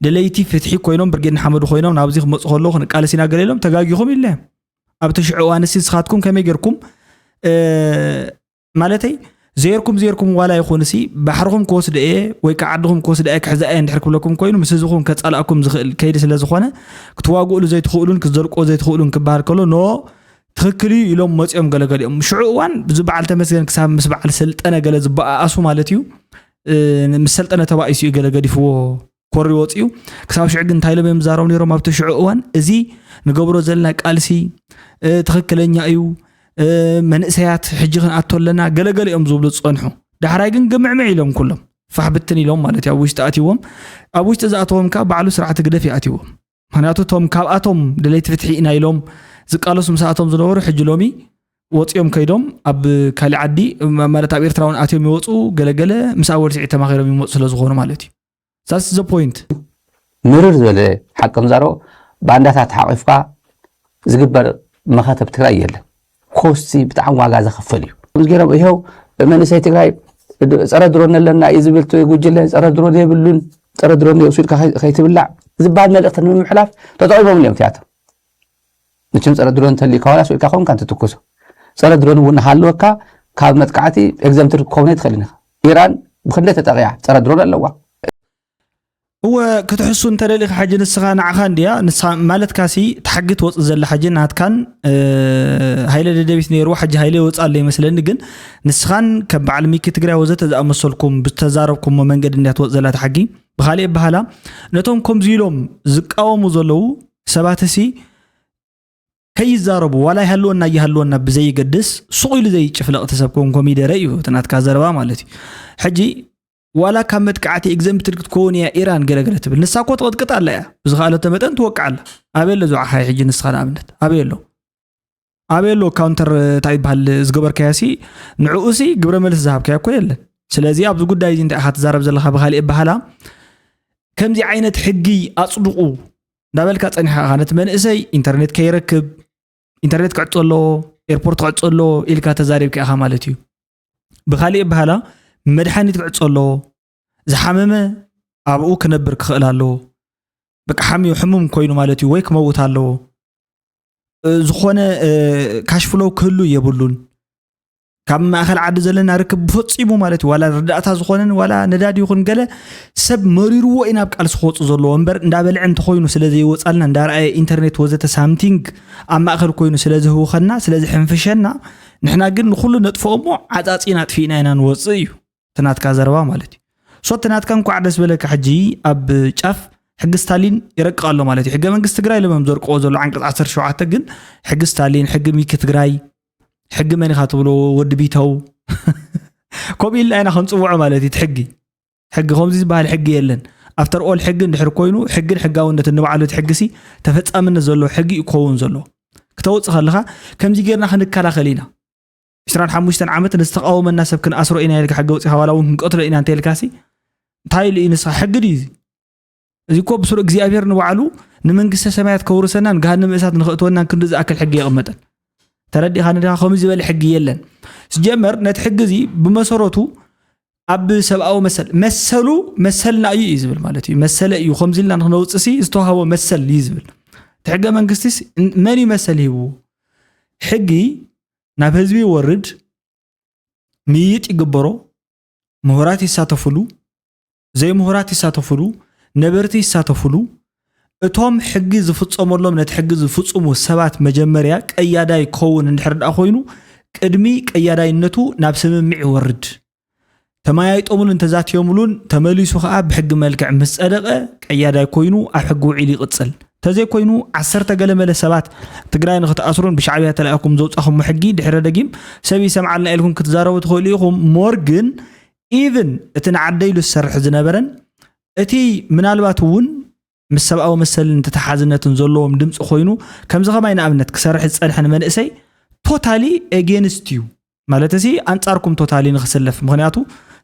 ደለይቲ ፍትሒ ኮይኖም ብርጌድ ንሓመዱ ኮይኖም ናብዚ ክመፁ ከለዉ ክንቃለስ ኢና ገለ ኢሎም ተጋጊኹም ኢለ ኣብቲ ሽዑ እዋንሲ ንስኻትኩም ከመይ ጌርኩም ማለተይ ዘየርኩም ዘየርኩም ዋላ ይኹን ሲ ባሕርኹም ክወስደ እየ ወይ ከዓ ዓድኹም ክወስደ እየ ክሕዛ እየ እንድሕር ክብለኩም ኮይኑ ምስ ህዝብኹም ከፃላእኩም ዝኽእል ከይዲ ስለ ዝኾነ ክትዋግእሉ ዘይትኽእሉን ክትዘልቆ ዘይትኽእሉን ክበሃል ከሎ ኖ ትኽክል እዩ ኢሎም መፂኦም ገለገሊኦም ሽዑ እዋን እዚ በዓል ተመስገን ክሳብ ምስ በዓል ሰልጠነ ገለ ዝበኣኣሱ ማለት እዩ ምስ ሰልጠነ ተባኢሱ እዩ ገለ ገዲፍዎ ኮሪ ወፂኡ ክሳብ ሽዑ ግን እንታይ ኢሎም እዮም ዝዛረቡ ነይሮም ኣብቲ ሽዑ እዋን እዚ ንገብሮ ዘለና ቃልሲ ትኽክለኛ እዩ መንእሰያት ሕጂ ክንኣቶ ኣለና ገለገለ እዮም ዝብሉ ዝፀንሑ ዳሕራይ ግን ግምዕምዕ ኢሎም ኩሎም ፋሕ ብትን ኢሎም ማለት እዩ ኣብ ውሽጢ ኣትዎም ኣብ ውሽጢ ዝኣተዎም ከዓ ባዕሉ ስርዓት ግደፍ ይኣትዎም ምክንያቱ እቶም ካብኣቶም ደለይቲ ፍትሒ ኢና ኢሎም ዝቃለሱ ምስኣቶም ዝነበሩ ሕጂ ሎሚ ወፂኦም ከይዶም ኣብ ካሊእ ዓዲ ማለት ኣብ ኤርትራ እውን ኣትዮም ይወፁ ገለገለ ምስ ኣወል ስዒድ ተማኺሮም ይመፁ ስለ ዝኾኑ ማለት እዩ that's the point ምርር ዝበለ ሓቂ ንዛረቦ ባንዳታት ሓቂፍካ ዝግበር መኸተ ኣብ ትግራይ የለን ኮስቲ ብጣዕሚ ዋጋ ዘኸፍል እዩ ከምዚ ገይሮም ይኸው መንእሰይ ትግራይ ጸረ ድሮን ኣለና እዩ ዝብል እቲ ጉጅለ ጸረ ድሮን የብሉን ጸረ ድሮን እዩ ኢልካ ከይትብላዕ ዝበሃል መልእኽቲ ንምምሕላፍ ተጠቒሞምሉ እዮም እቲኣቶም መቸም ጸረ ድሮን እንተልዩካ ዋላ ስኢልካ ኮንካ እንትትኩሶ ጸረ ድሮን እውን ሃለወካ ካብ መጥቃዕቲ exempted ክትከውን ኣይትኽእልን ኢኻ ኢራን ብክንደይ ተጠቒዓ ጸረ ድሮን ኣለዋ እወ ክትሕሱ እንተደሊኻ ሕጂ ንስኻ ንዓኻ እንድያ ንስኻ ማለትካሲ እቲ ሕጊ ትወፅእ ዘላ ሕጂ ናትካን ሃይለ ደደቢት ነይርዎ ሕጂ ሃይለ ይወፅእ ኣሎ ይመስለኒ ግን ንስኻን ከም በዓል ሚኪ ትግራይ ወዘተ ዝኣመሰልኩም ብዝተዛረብኩሞ መንገዲ እንድያ ትወፅእ ዘላ እቲ ሕጊ ብካሊእ ኣበሃላ ነቶም ከምዚ ኢሎም ዝቃወሙ ዘለዉ ሰባትሲ ከይዛረቡ ዋላ ይሃልወና ይሃልወና ብዘይገድስ ሱቕ ኢሉ ዘይጭፍለቕ እቲ ሰብ ኮን ኮሚደረ እዩ እቲ ናትካ ዘረባ ማለት እዩ ሕጂ ዋላ ካብ መጥቃዕቲ exempted ክትከውን እያ ኢራን ገለገለ ትብል ንሳ እኮ ትቐጥቅጥ ኣላ እያ ብዝኸኣለቶ መጠን ትወቅዕ ኣላ ኣበይ ኣሎ ዝዓኻይ ሕጂ ንስኻ ንኣብነት ኣበይ ኣሎ ኣበይ ኣሎ counter እንታይ ይበሃል ዝገበርካዮ ሲ ንዕኡ ሲ ግብረ መልስ ዝሃብካዮ እኮ የለን ስለዚ ኣብዚ ጉዳይ እዚ እንታይ ኢኻ ትዛረብ ዘለኻ ብካሊእ ኣበሃላ ከምዚ ዓይነት ሕጊ ኣፅድቑ እንዳበልካ ፀኒሕካ ኢኻ ነቲ መንእሰይ ኢንተርኔት ከይረክብ ኢንተርኔት ክዕፆ ኣለዎ ኤርፖርት ክዕፆ ኣለዎ ኢልካ ተዛሪብካ ኢኻ ማለት እዩ ብካሊእ ኣበሃላ መድሓኒት ክዕፆ ኣለዎ ዝሓመመ ኣብኡ ክነብር ክኽእል ኣለዎ በቃ ሓምዩ ሕሙም ኮይኑ ማለት እዩ ወይ ክመውት ኣለዎ ዝኾነ ካሽፍሎው ክህሉ የብሉን ካብ ማእኸል ዓዲ ዘለና ርክብ ብፈፂሙ ማለት እዩ ዋላ ርዳእታ ዝኾነን ዋላ ነዳዲ ይኹን ገለ ሰብ መሪርዎ ኢና ኣብ ቃልሲ ክወፁ ዘለዎ እምበር እንዳበልዐ እንተኮይኑ ስለ ዘይወፃልና እንዳረኣየ ኢንተርኔት ወዘተ ሳምቲንግ ኣብ ማእኸል ኮይኑ ስለ ዝህውኸና ስለ ዝሕንፍሸና ንሕና ግን ንኩሉ ነጥፍኦ እሞ ዓፃፂና ኣጥፊእና ኢና ንወፅእ እዩ እቲ ናትካ ዘረባ ማለት እዩ ሶ እቲ ናትካ እንኳዕ ደስ በለካ ሕጂ ኣብ ጫፍ ሕጊ ስታሊን ይረቅቕ ኣሎ ማለት እዩ ሕገ መንግስቲ ትግራይ ኢሎም እዮም ዘርቅዎ ዘሎ ዓንቀፅ ዓሰርተ ሸውዓተ ግን ሕጊ ስታሊን ሕጊ ሚኪ ትግራይ ሕጊ መን ኢኻ ትብሎ ወዲ ቢተው ከምኡ ኢልና ኢና ክንፅውዖ ማለት እዩ እቲ ሕጊ ሕጊ ከምዚ ዝበሃል ሕጊ የለን after all ሕጊ እንድሕር ኮይኑ ሕግን ሕጋውነትን ንባዕሉ እቲ ሕጊ ሲ ተፈፃምነት ዘለዎ ሕጊ እዩ ክኸውን ዘለዎ ክተውፅእ ከለኻ ከምዚ ጌርና ክንከላኸል ኢና ዕስራን ሓሙሽተን ዓመት ንዝተቃወመና ሰብ ክንኣስሮ ኢና ኢልካ ሕጊ ኣውፂኻ ዋላ እውን ክንቀትሎ ኢና እንተኢልካሲ እንታይ ኢሉ እዩ ንስኻ ሕጊ ድዩ እዚ እዚ እኮ ብስሩ እግዚኣብሔር ንባዕሉ ንመንግስተ ሰማያት ከውርሰናን ገሃነመ እሳት ንኸእትወናን ክንዲ ዝኣክል ሕጊ የቐመጠን ተረዲኻ ንዲኻ ከምኡ ዝበለ ሕጊ የለን ስጀመር ነቲ ሕጊ እዚ ብመሰረቱ ኣብ ሰብኣዊ መሰል መሰሉ መሰልና እዩ እዩ ዝብል ማለት እዩ መሰለ እዩ ከምዚ ኢልና ንክነውፅእ ሲ ዝተዋሃቦ መሰል እዩ ዝብል እቲ ሕገ መንግስቲስ መን እዩ መሰል ሂብዎ ሕጊ ናብ ህዝቢ ይወርድ ምይይጥ ይግበሮ ምሁራት ይሳተፍሉ ዘይምሁራት ይሳተፍሉ ነበርቲ ይሳተፍሉ እቶም ሕጊ ዝፍፀመሎም ነቲ ሕጊ ዝፍፅሙ ሰባት መጀመርያ ቀያዳይ ክኸውን እንድሕር ደኣ ኮይኑ ቅድሚ ቀያዳይነቱ ናብ ስምምዕ ይወርድ ተመያይጦምሉን ተዛትዮምሉን ተመሊሱ ከዓ ብሕጊ መልክዕ ምስ ፀደቐ ቀያዳይ ኮይኑ ኣብ ሕጊ ውዒሉ ይቕፅል ተዘይኮይኑ ዓሰርተ ገለ መለ ሰባት ትግራይ ንክትኣስሩን ብሻዕብያ ተላኢኹም ዘውፃኹም ሕጊ ድሕረ ደጊም ሰብ ይሰምዓልና ኢልኩም ክትዛረቡ ትኽእሉ ኢኹም። ሞር ግን ኢቭን እቲ ንዓደይ ኢሉ ዝሰርሕ ዝነበረን እቲ ምናልባት እውን ምስ ሰብኣዊ መሰልን ተተሓዝነትን ዘለዎም ድምፂ ኮይኑ ከምዚ ከማይ ንኣብነት ክሰርሕ ዝፀንሐ ንመንእሰይ ቶታሊ ኤጌንስት እዩ ማለት እዚ ኣንፃርኩም ቶታሊ ንክስለፍ ምክንያቱ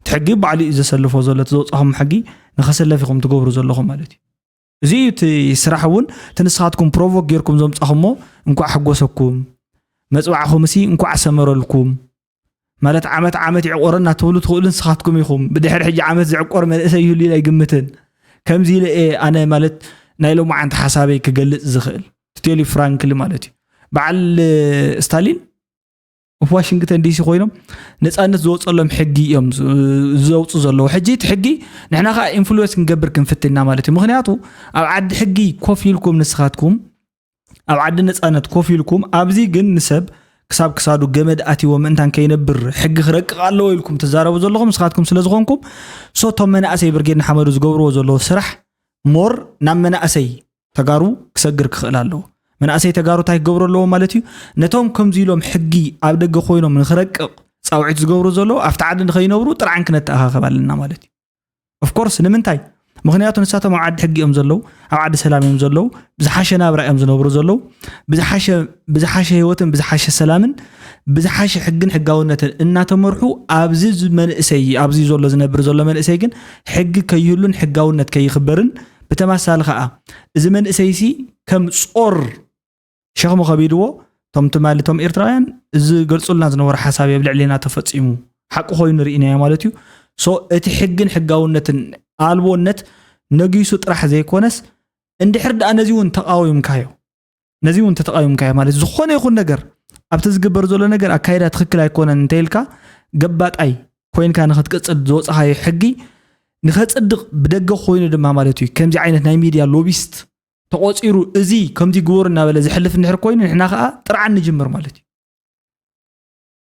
እቲ ሕጊ ባዕሉ እዩ ዘሰልፎ ዘሎ እቲ ዘውፃኹም ሕጊ ንክስለፍ ኢኹም ትገብሩ ዘለኹም ማለት እዩ። እዚ እዩ እቲ ስራሕ እውን እቲ ንስኻትኩም ፕሮቮክ ጌርኩም ዘምፃኹሞ እንኳዕ ሓጎሰኩም መፅባዕኹም ሲ እንኳዕ ሰመረልኩም ማለት ዓመት ዓመት ይዕቆረና ትብሉ ትኽእሉ ንስኻትኩም ኢኹም። ብድሕሪ ሕጂ ዓመት ዝዕቆር መንእሰይ ይህሉ ኢለ ኣይግምትን። ከምዚ ኢለ እየ ኣነ ማለት ናይ ሎማዓንቲ ሓሳበይ ክገልፅ ዝኽእል ትቴሊ ፍራንክሊ ማለት እዩ። በዓል ስታሊን ኣብ ዋሽንግተን ዲሲ ኮይኖም ነፃነት ዝወፀሎም ሕጊ እዮም ዘውፁ ዘለዉ። ሕጂ እቲ ሕጊ ንሕና ከዓ ኢንፍሉዌንስ ክንገብር ክንፍትና ማለት እዩ። ምክንያቱ ኣብ ዓዲ ሕጊ ኮፍ ኢልኩም ንስኻትኩም ኣብ ዓዲ ነፃነት ኮፍ ኢልኩም ኣብዚ ግን ንሰብ ክሳብ ክሳዱ ገመድ ኣትዎ ምእንታን ከይነብር ሕጊ ክረቅቕ ኣለዎ ኢልኩም ትዛረቡ ዘለኹም ንስኻትኩም ስለ ዝኾንኩም ሶቶም መናእሰይ ብርጌድ ንሓመዱ ዝገብርዎ ዘለዉ ስራሕ ሞር ናብ መናእሰይ ተጋሩ ክሰግር ክኽእል ኣለዎ። መናእሰይ ተጋሩ እንታይ ክገብሩ ኣለዎ ማለት እዩ? ነቶም ከምዚ ኢሎም ሕጊ ኣብ ደገ ኮይኖም ንክረቅቕ ፃውዒት ዝገብሩ ዘለዉ ኣብቲ ዓዲ ንኸይነብሩ ጥርዓን ክነተኣኻኸብ ኣለና ማለት እዩ። ኦፍኮርስ ንምንታይ? ምክንያቱ ንሳቶም ኣብ ዓዲ ሕጊ እዮም ዘለዉ፣ ኣብ ዓዲ ሰላም እዮም ዘለዉ፣ ብዝሓሸ ናብራ እዮም ዝነብሩ ዘለዉ፣ ብዝሓሸ ህይወትን ብዝሓሸ ሰላምን ብዝሓሸ ሕግን ሕጋውነትን እናተመርሑ ኣብዚ መንእሰይ ኣብዚ ዘሎ ዝነብር ዘሎ መንእሰይ ግን ሕጊ ከይህሉን ሕጋውነት ከይኽበርን ብተመሳሳሊ ከዓ እዚ መንእሰይሲ ከም ጾር ሸኽሚ ከቢድዎ እቶም ትማሊ እቶም ኤርትራውያን ዝገልፁልና ዝነበሩ ሓሳብ ኣብ ልዕሌና ተፈፂሙ ሓቂ ኮይኑ ርኢናዮ ማለት እዩ። ሶ እቲ ሕግን ሕጋውነትን ኣልቦነት ነጊሱ ጥራሕ ዘይኮነስ እንድሕር ደኣ ነዚ እውን ተቃዊምካዮ ነዚ እውን ተተቃዊምካዮ ማለት ዝኾነ ይኹን ነገር ኣብቲ ዝግበር ዘሎ ነገር ኣካይዳ ትኽክል ኣይኮነን እንተኢልካ ገባጣይ ኮይንካ ንክትቅፅል ዝወፅኻዮ ሕጊ ንኸፅድቕ ብደገ ኮይኑ ድማ ማለት እዩ ከምዚ ዓይነት ናይ ሚድያ ሎቢስት ተቆፂሩ እዚ ከምዚ ግበሩ እናበለ ዝሕልፍ እንድሕር ኮይኑ ንሕና ከዓ ጥርዓን ንጅምር ማለት እዩ።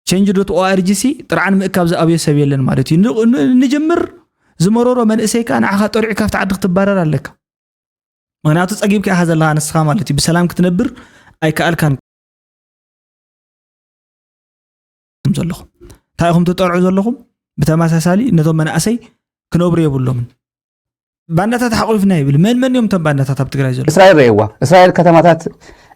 ቸንጅ ዶት ኦኣርጂ ሲ ጥርዓን ምእካብ ዝኣብዮ ሰብ የለን ማለት እዩ። ንጅምር ዝመረሮ መንእሰይ ከዓ ንዓኻ ጠሪዑ ካብቲ ዓዲ ክትባረር ኣለካ። ምክንያቱ ፀጊብካ ኢኻ ዘለኻ ንስኻ ማለት እዩ። ብሰላም ክትነብር ኣይከኣልካን ዘለኹም እንታይ ኢኹም ትጠርዑ ዘለኹም? ብተመሳሳሊ ነቶም መናእሰይ ክነብሩ የብሎምን። ባንዳታት ሓቑፍና ይብል መን መን እዮም እቶም ባንዳታት ኣብ ትግራይ ዘሎ? እስራኤል ረእዋ። እስራኤል ከተማታት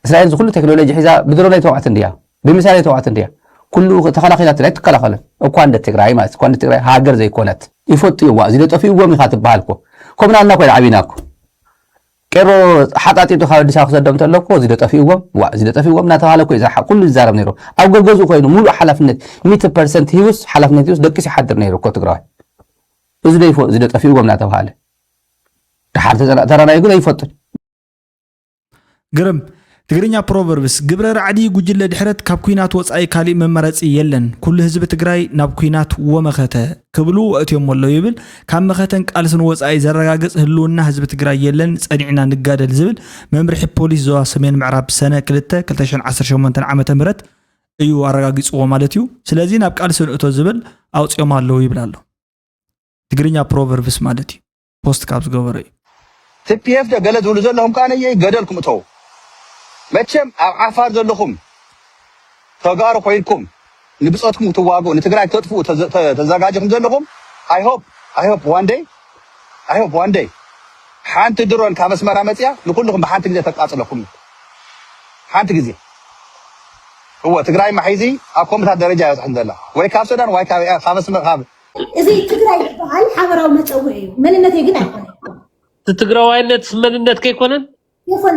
እስራኤል ዝኩሉ ቴክኖሎጂ ሒዛ ብድሮን ኣይተውዓትን ድያ? ብሚሳይል ኣይተውዓትን ድያ? ኩሉ ተኸላኺላትን ኣይትከላኸልን። እኳ እንደ ትግራይ ማለት እኳ እንደ ትግራይ ሃገር ዘይኮነት ይፈጡ እዋ እዚ ዶ ጠፊእዎም ኢኻ ትበሃል እኮ። ከምና ኣልና ኮይና ዓቢና እኮ። ቄሮ ሓጣጢጡ ካብ ኣዲስ ኣበባ ክሰዶም እንተሎ እኮ እዚ ዶ ጠፊእዎም ዋ እዚ ዶ ጠፊእዎም እናተባሃለ እኮ እዩ ዝረሓ- ኩሉ ይዛረብ ነይሩ። ኣብ ገገዝኡ ኮይኑ ሙሉእ ሓላፍነት ሚእቲ ፐርሰንት ሂውስ ሓላፍነት ሂውስ ደቂሱ ይሓድር ነይሩ እኮ ትግራዋይ። እዚ ዶ ይፈ- እዚ ዶ ጠፊእዎም እናተባሃለ ድሓር ተዘና- ተራናዩ ግን ኣይፈጡን። ግርም ትግርኛ ፕሮቨርብስ ግብረ ራዕዲ ጉጅለ ድሕረት ካብ ኩናት ወፃኢ ካሊእ መመረፂ የለን፣ ኩሉ ህዝቢ ትግራይ ናብ ኩናት ወመኸተ ክብሉ ኣእትዮሞ ኣለዉ ይብል። ካብ መኸተን ቃልስን ወፃኢ ዘረጋግፅ ህልውና ህዝቢ ትግራይ የለን፣ ፀኒዕና ንጋደል ዝብል መምርሒ ፖሊስ ዞባ ሰሜን ምዕራብ ሰነ ክልተ ክልተ ሽሕን ዓሰርተ ሸሞንተን ዓመተ ምህረት እዩ ኣረጋጊፅዎ ማለት እዩ። ስለዚ ናብ ቃልሲ ንእቶ ዝብል ኣውፂኦም ኣለዉ ይብል ኣሎ። ትግርኛ ፕሮቨርብስ ማለት እዩ ፖስት ካብ ዝገበሮ እዩ። ቲፒኤፍ ዶ ገለ ዝብሉ ዘለኹም ከኣ ነየይ ገደልኩም እተው። መቸም ኣብ ዓፋር ዘለኹም ተጋሩ ኮይንኩም ንብጾትኩም ክትዋግኡ ንትግራይ ክተጥፍኡ ተዘ- ተ- ተዘጋጅኹም ዘለኹም I hope I hope one day I hope one day ሓንቲ ድሮን ካብ ኣስመራ መጽያ ንኩልኹም ብሓንቲ ግዜ ተቃጽለኩም ሓንቲ ግዜ እወ ትግራይ ማሒዚ ኣብ ኮምታት ደረጃ ይበጽሕን ዘላ ወይ ካብ ሱዳን ወይ ካብ ካብ ኣስመራ ካብ እዚ ትግራይ ዝበሃል ሓበራዊ መፀውዒ እዩ። መንነተይ ግን ኣይኮነን። እቲ ትግራዋይነት መንነት ከይኮነን ይኾነ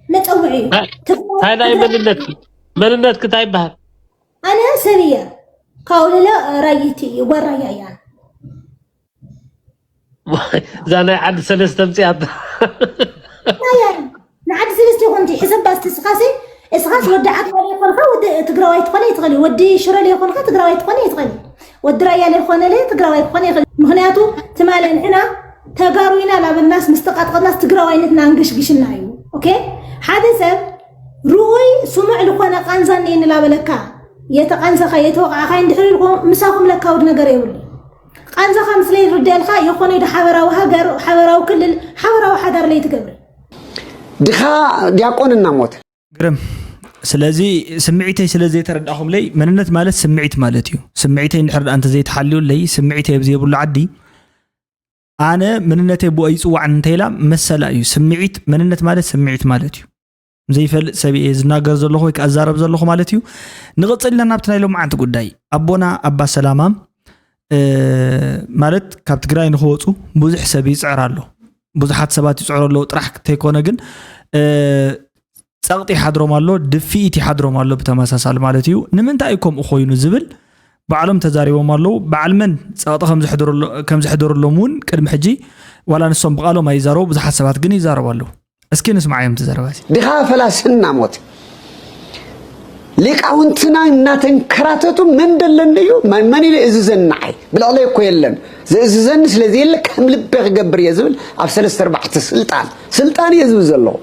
መፀውዒ እዩ። እንታይ ናይ መንነት መንነትክ እንታይ ይበሃል? ኣነ ሰብ እየ። ካውለለ ራይቲ እዩ። ጓል ራያ እያ። እዛ ናይ ዓዲ ሰለስተ ምፅያት ንዓዲ ሰለስተ ይኾንቲ ሕሰባ እስቲ እስኻሲ እስኻስ ወዲ ዓድዋ ለይኮንካ ወዲ ትግራዋይ ትኾነ ይትኽእል እዩ። ወዲ ሽረ ለይኮንካ ትግራዋይ ትኾነ ይትኽእል እዩ። ወዲ ራያ ለይኮነ ለ ትግራዋይ ክኾነ ይኽእል እዩ። ምኽንያቱ ትማሊ ንሕና ተጋሩ ኢና ላበልናስ ምስ ተቃጥቀጥናስ ትግራዋይነትና ኣንገሽግሽና እዩ። ኦኬ ሓደ ሰብ ርኡይ ስሙዕ ልኾነ ቃንዛ እኒኤኒ ላበለካ የተቃንዘኻ የተወቃዕኻ እንድሕር ኢልኩም ምሳኹም ለካውድ ነገር የብሉ። ቃንዛኻ ምስለ ይርደልካ የኾነ ዶ ሓበራዊ ሃገር ሓበራዊ ክልል ሓበራዊ ሓዳር ለይትገብር ድኻ ዲያቆን እናሞተ ግርም። ስለዚ ስምዒተይ ስለ ዘይተረዳኹምለይ፣ መንነት ማለት ስምዒት ማለት እዩ። ስምዒተይ እንድሕር ደኣ እንተዘይተሓልዩለይ፣ ስምዒተይ ኣብ ዘይብሉ ዓዲ ኣነ መንነተይ ብኡ ይፅዋዕን እንተኢላ መሰላ እዩ። ስምዒት መንነት ማለት ስምዒት ማለት እዩ። ዘይፈልጥ ሰብ እየ ዝናገር ዘለኹ ወይ ከዓ እዛረብ ዘለኹ ማለት እዩ። ንቕፅል ኢና ናብቲ ናይ ሎማዓንቲ ጉዳይ። ኣቦና ኣባ ሰላማ ማለት ካብ ትግራይ ንክወፁ ብዙሕ ሰብ ይፅዕር ኣሎ። ብዙሓት ሰባት ይፅዕሩ ኣለዉ ጥራሕ እንተይኮነ ግን ጸቕጢ ይሓድሮም ኣሎ፣ ድፍኢት ይሓድሮም ኣሎ ብተመሳሳሊ ማለት እዩ። ንምንታይ እዩ ከምኡ ኮይኑ ዝብል ባዕሎም ተዛሪቦም ኣለዉ። በዓል መን ጸቕጢ ከም ዘሕድረሎም እውን ቅድሚ ሕጂ ዋላ ንሶም ብቓሎም ኣይዛረቡ፣ ብዙሓት ሰባት ግን ይዛረቡ ኣለዉ። እስኪ ንስማዓዮም እቲ ዘረባ እዚ። ድኻ ፈላስና ሞት ሊቃውንትና እናተንከራተቱ መን ደለኒ እዩ መን ኢለ እዝዘኒ ንዓይ ብልዕለይ እኮ የለን ዘእዝዘኒ ስለዘየለ ከም ልበ ክገብር እየ ዝብል ኣብ ሰለስተ ኣርባዕተ ስልጣን ስልጣን እየ ዝብል ዘለኹ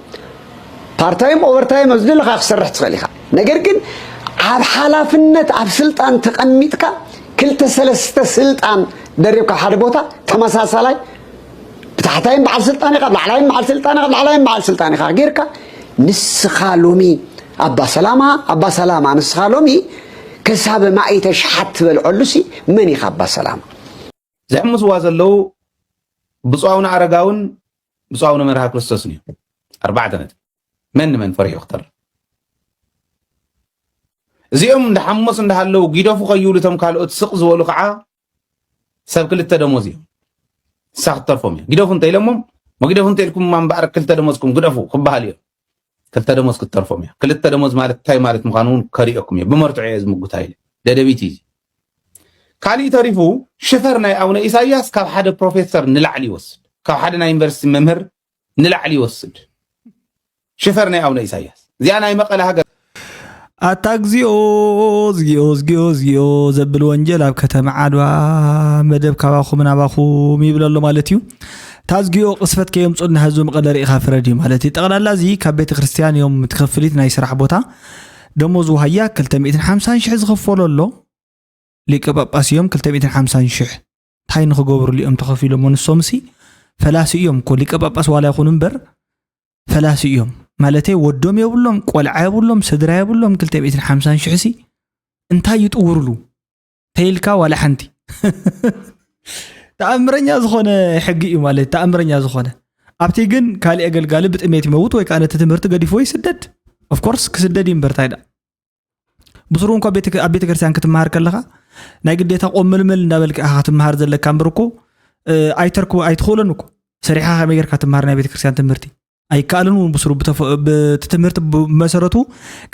ፓርታይም ኦቨርታይም ኣብዚ ዘለኻ ክሰርሕ ትኽእል ኢኻ ነገር ግን ኣብ ሓላፍነት ኣብ ስልጣን ተቐሚጥካ ክልተ ሰለስተ ስልጣን ደሪብካ ሓደ ቦታ ተመሳሳላይ ብታሕታይን በዓል ስልጣን ኢኻ ብላዕላይን በዓል ስልጣን ኢኻ ብላዕላይን በዓል ስልጣን ኢኻ ጌርካ ንስኻ ሎሚ ኣባ ሰላማ ኣባ ሰላማ ንስኻ ሎሚ ከሳበ ማእተ ሸሓት ትበልዐሉ ሲ መን ኢኻ ኣባ ሰላማ ዘሕምስዋ ዘለዉ ብፁዕ ኣቡነ ኣረጋውን ብፁዕ ኣቡነ መርሃ ክርስቶስን እዮም። ኣርባዕተ ነጥቢ። መን ንመን ፈሪሑ ክተርፍ? እዚኦም እንዳሓሞስ እንዳሃለዉ ጊደፉ ከይብሉ እቶም ካልኦት ስቕ ዝበሉ ከዓ ሰብ ክልተ ደሞዝ እዮም። ንሳ ክትተርፎም እያ። ጊደፉ እንተ ኢለሞም መጊደፉ እንተ ኢልኩም እምበኣር ክልተ ደሞዝኩም ግደፉ ክበሃል እዮም። ክልተ ደሞዝ ክትተርፎም እያ። ክልተ ደሞዝ ማለት እንታይ ማለት ምዃኑ እውን ከሪኦኩም እየ። ብመርትዖ እየ ዝምጉታ ኢለ። ደደቢት እዩ። ካሊእ ተሪፉ ሽፈር ናይ ኣቡነ ኢሳያስ ካብ ሓደ ፕሮፌሰር ንላዕሊ ይወስድ፣ ካብ ሓደ ናይ ዩኒቨርሲቲ መምህር ንላዕሊ ይወስድ። ሽፈር ናይ ኣቡነ ኢሳያስ እዚኣ ናይ መቐለ ሃገር ኣታ እግዚኣብኦ እግዚኣብኦ እግዚኣብኦ እግዚኣብኦ ዘብል ወንጀል ኣብ ከተማ ዓድዋ መደብ ካባኹም ናባኹም ይብል ኣሎ ማለት እዩ። እታ እግዚኣብኦ ቅስፈት ከየምፁልና ህዝቢ መቐለ ርኢኻ ፍረድ እዩ ማለት እዩ። ጠቕላላ እዚ ካብ ቤተ ክርስቲያን እዮም ትከፍሊት ናይ ስራሕ ቦታ ደሞዝ ውሃያ ክልተ ሚእትን ሓምሳን ሽሕ ዝኸፈሎ ኣሎ። ሊቀ ጳጳስ እዮም ክልተ ሚእትን ሓምሳን ሽሕ ታይ ንክገብሩሉ እዮም ተኸፊሎሞ ንሶምሲ ፈላሲ እዮም እኮ ሊቀ ጳጳስ ዋላ ይኹኑ እምበር ፈላሲ እዮም ማለተይ ወዶም የብሎም ቆልዓ የብሎም ስድራ የብሎም ክልተ ሚእትን ሓምሳን ሽሕ ሲ እንታይ ይጥውርሉ ተይልካ ዋላ ሓንቲ ተኣምረኛ ዝኾነ ሕጊ እዩ ማለት ተኣምረኛ ዝኾነ ኣብቲ ግን ካሊእ ኣገልጋሊ ብጥሜት ይመውት ወይ ከዓ ነቲ ትምህርቲ ገዲፍዎ ይስደድ ኦፍኮርስ ክስደድ እዩ እምበር ታይ ደኣ ብስሩ እንኳ ኣብ ቤተ ክርስቲያን ክትመሃር ከለኻ ናይ ግዴታ ቆምልምል እንዳበልካ ኢኻ ክትመሃር ዘለካ እምበር እኮ ኣይተርኩ ኣይትኽእሎን እኮ ሰሪሓ ከመይ ጌርካ ትመሃር ናይ ቤተ ክርስቲያን ትምህርቲ ኣይከኣልን እውን ብስሩ ብቲ ትምህርቲ ብመሰረቱ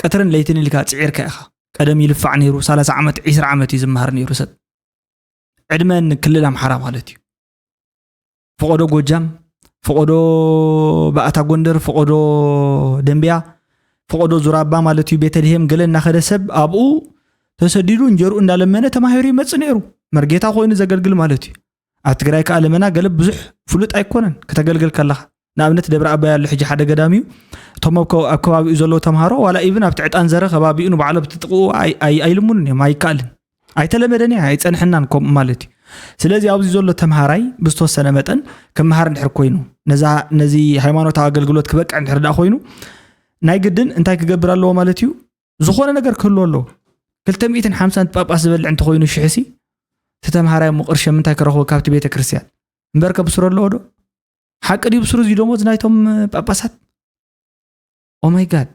ቀትርን ለይትን ኢልካ ፅዒርካ ኢኻ ቀደም ይልፋዕ ነይሩ ሰላሳ ዓመት ዒስራ ዓመት እዩ ዝመሃር ነይሩ ሰብ ዕድመ ንክልል ኣምሓራ ማለት እዩ ፈቖዶ ጎጃም፣ ፈቖዶ ባእታ ጎንደር፣ ፈቖዶ ደንቢያ፣ ፈቖዶ ዙራባ ማለት እዩ ቤተልሄም ገለ እናኸደ ሰብ ኣብኡ ተሰዲዱ እንጀርኡ እንዳለመነ ተማሂሩ ይመፅእ ነይሩ። መርጌታ ኮይኑ ዘገልግል ማለት እዩ። ኣብ ትግራይ ከዓ ለመና ገለ ብዙሕ ፍሉጥ ኣይኮነን ክተገልግል ከለኻ። ንኣብነት ደብረ ኣባይ ኣሎ ሕጂ ሓደ ገዳም እዩ። እቶም ኣብ ከባቢኡ ዘለዉ ተምሃሮ ዋላ ኢቭን ኣብቲ ዕጣን ዘረ ከባቢኡ ንባዕሎም ትጥቕኡ ኣይልሙንን እዮም ኣይከኣልን። ኣይተለመደን እያ ኣይፀንሐናን ከምኡ ማለት እዩ ስለዚ ኣብዚ ዘሎ ተምሃራይ ብዝተወሰነ መጠን ክምሃር እንድሕር ኮይኑ ነዚ ሃይማኖታዊ ኣገልግሎት ክበቅዕ እንድሕር ደኣ ኮይኑ ናይ ግድን እንታይ ክገብር ኣለዎ ማለት እዩ ዝኾነ ነገር ክህልዎ ኣለዎ ክልተ ሚእትን ሓምሳን ጳጳስ ዝበልዕ እንተኮይኑ ሽሕሲ እቲ ተምሃራይ እሞ ቅርሺ ምንታይ ክረኽቦ ካብቲ ቤተ ክርስቲያን እምበርከ ብስሩ ኣለዎ ዶ ሓቂ ድዩ ብስሩ እዚ ደሞዝ ናይቶም ጳጳሳት ኦማይ ጋድ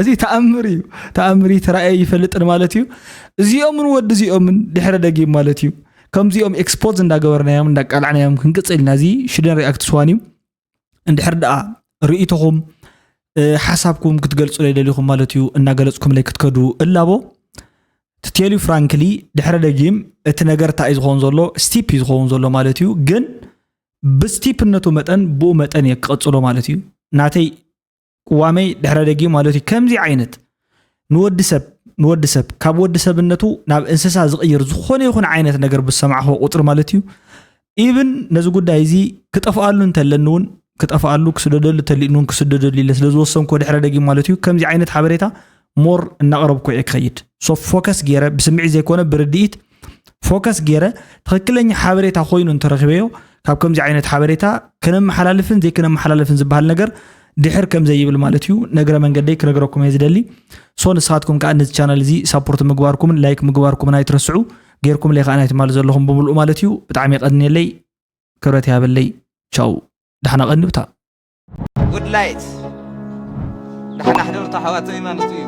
እዚ ተኣምር እዩ ተኣምር ተራእየ ይፈልጥን ማለት እዩ እዚኦምን ወዲ እዚኦምን ድሕረ ደጊም ማለት እዩ ከምዚኦም ኤክስፖዝ እንዳገበርናዮም እንዳቃላዕናዮም ክንቅፅል ኢና እዚ ሽደን ሪኣክት ስዋን እዩ እንድሕር ደኣ ርእይቶኹም ሓሳብኩም ክትገልፁ ለይደሊኹም ማለት እዩ እናገለፅኩም ለይ ክትከዱ እላቦ ትቴልዩ ፍራንክሊ ድሕረ ደጊም እቲ ነገር እንታይ እዩ ዝኸውን ዘሎ ስቲፕ እዩ ዝኸውን ዘሎ ማለት እዩ ግን ብስቲፕነቱ መጠን ብኡ መጠን እየ ክቐፅሎ ማለት እዩ ናተይ ቅዋመይ ድሕረ ደጊም ማለት እዩ ከምዚ ዓይነት ንወዲ ሰብ ንወዲ ሰብ ካብ ወዲ ሰብነቱ ናብ እንስሳ ዝቕይር ዝኾነ ይኹን ዓይነት ነገር ብሰማዕኹ ቁፅሪ ማለት እዩ ኢብን ነዚ ጉዳይ እዚ ክጠፍኣሉ እንተለኒ እውን ክጠፍኣሉ ክስደደሉ ተሊእኒ እውን ክስደደሉ ኢለ ስለ ዝወሰንኩ ድሕረ ደጊም ማለት እዩ ከምዚ ዓይነት ሓበሬታ ሞር እናቕረብኩ እየ ክኸይድ ሶ ፎከስ ገይረ ብስምዒት ዘይኮነ ብርድኢት ፎከስ ገይረ ትኽክለኛ ሓበሬታ ኮይኑ እንተረኺበዮ ካብ ከምዚ ዓይነት ሓበሬታ ከነመሓላልፍን ዘይከነመሓላልፍን ዝበሃል ነገር ድሕር ከም ዘይብል ማለት እዩ። ነግረ መንገደይ ክነግረኩም እየ ዝደሊ። ሶ ንስኻትኩም ከዓ ነዚ ቻናል እዚ ሳፖርት ምግባርኩምን ላይክ ምግባርኩምን ኣይትረስዑ። ገይርኩምለይ ከዓ ናይ ትማሊ ዘለኹም ብምልኡ ማለት እዩ። ብጣዕሚ የቐንየለይ። ክብረት ይሃበለይ። ቻው። ደሕና ቀንዩታ። ጉድ ላይት ደሓን ኣሕደሩ ተሓዋተይ ማለት እዩ።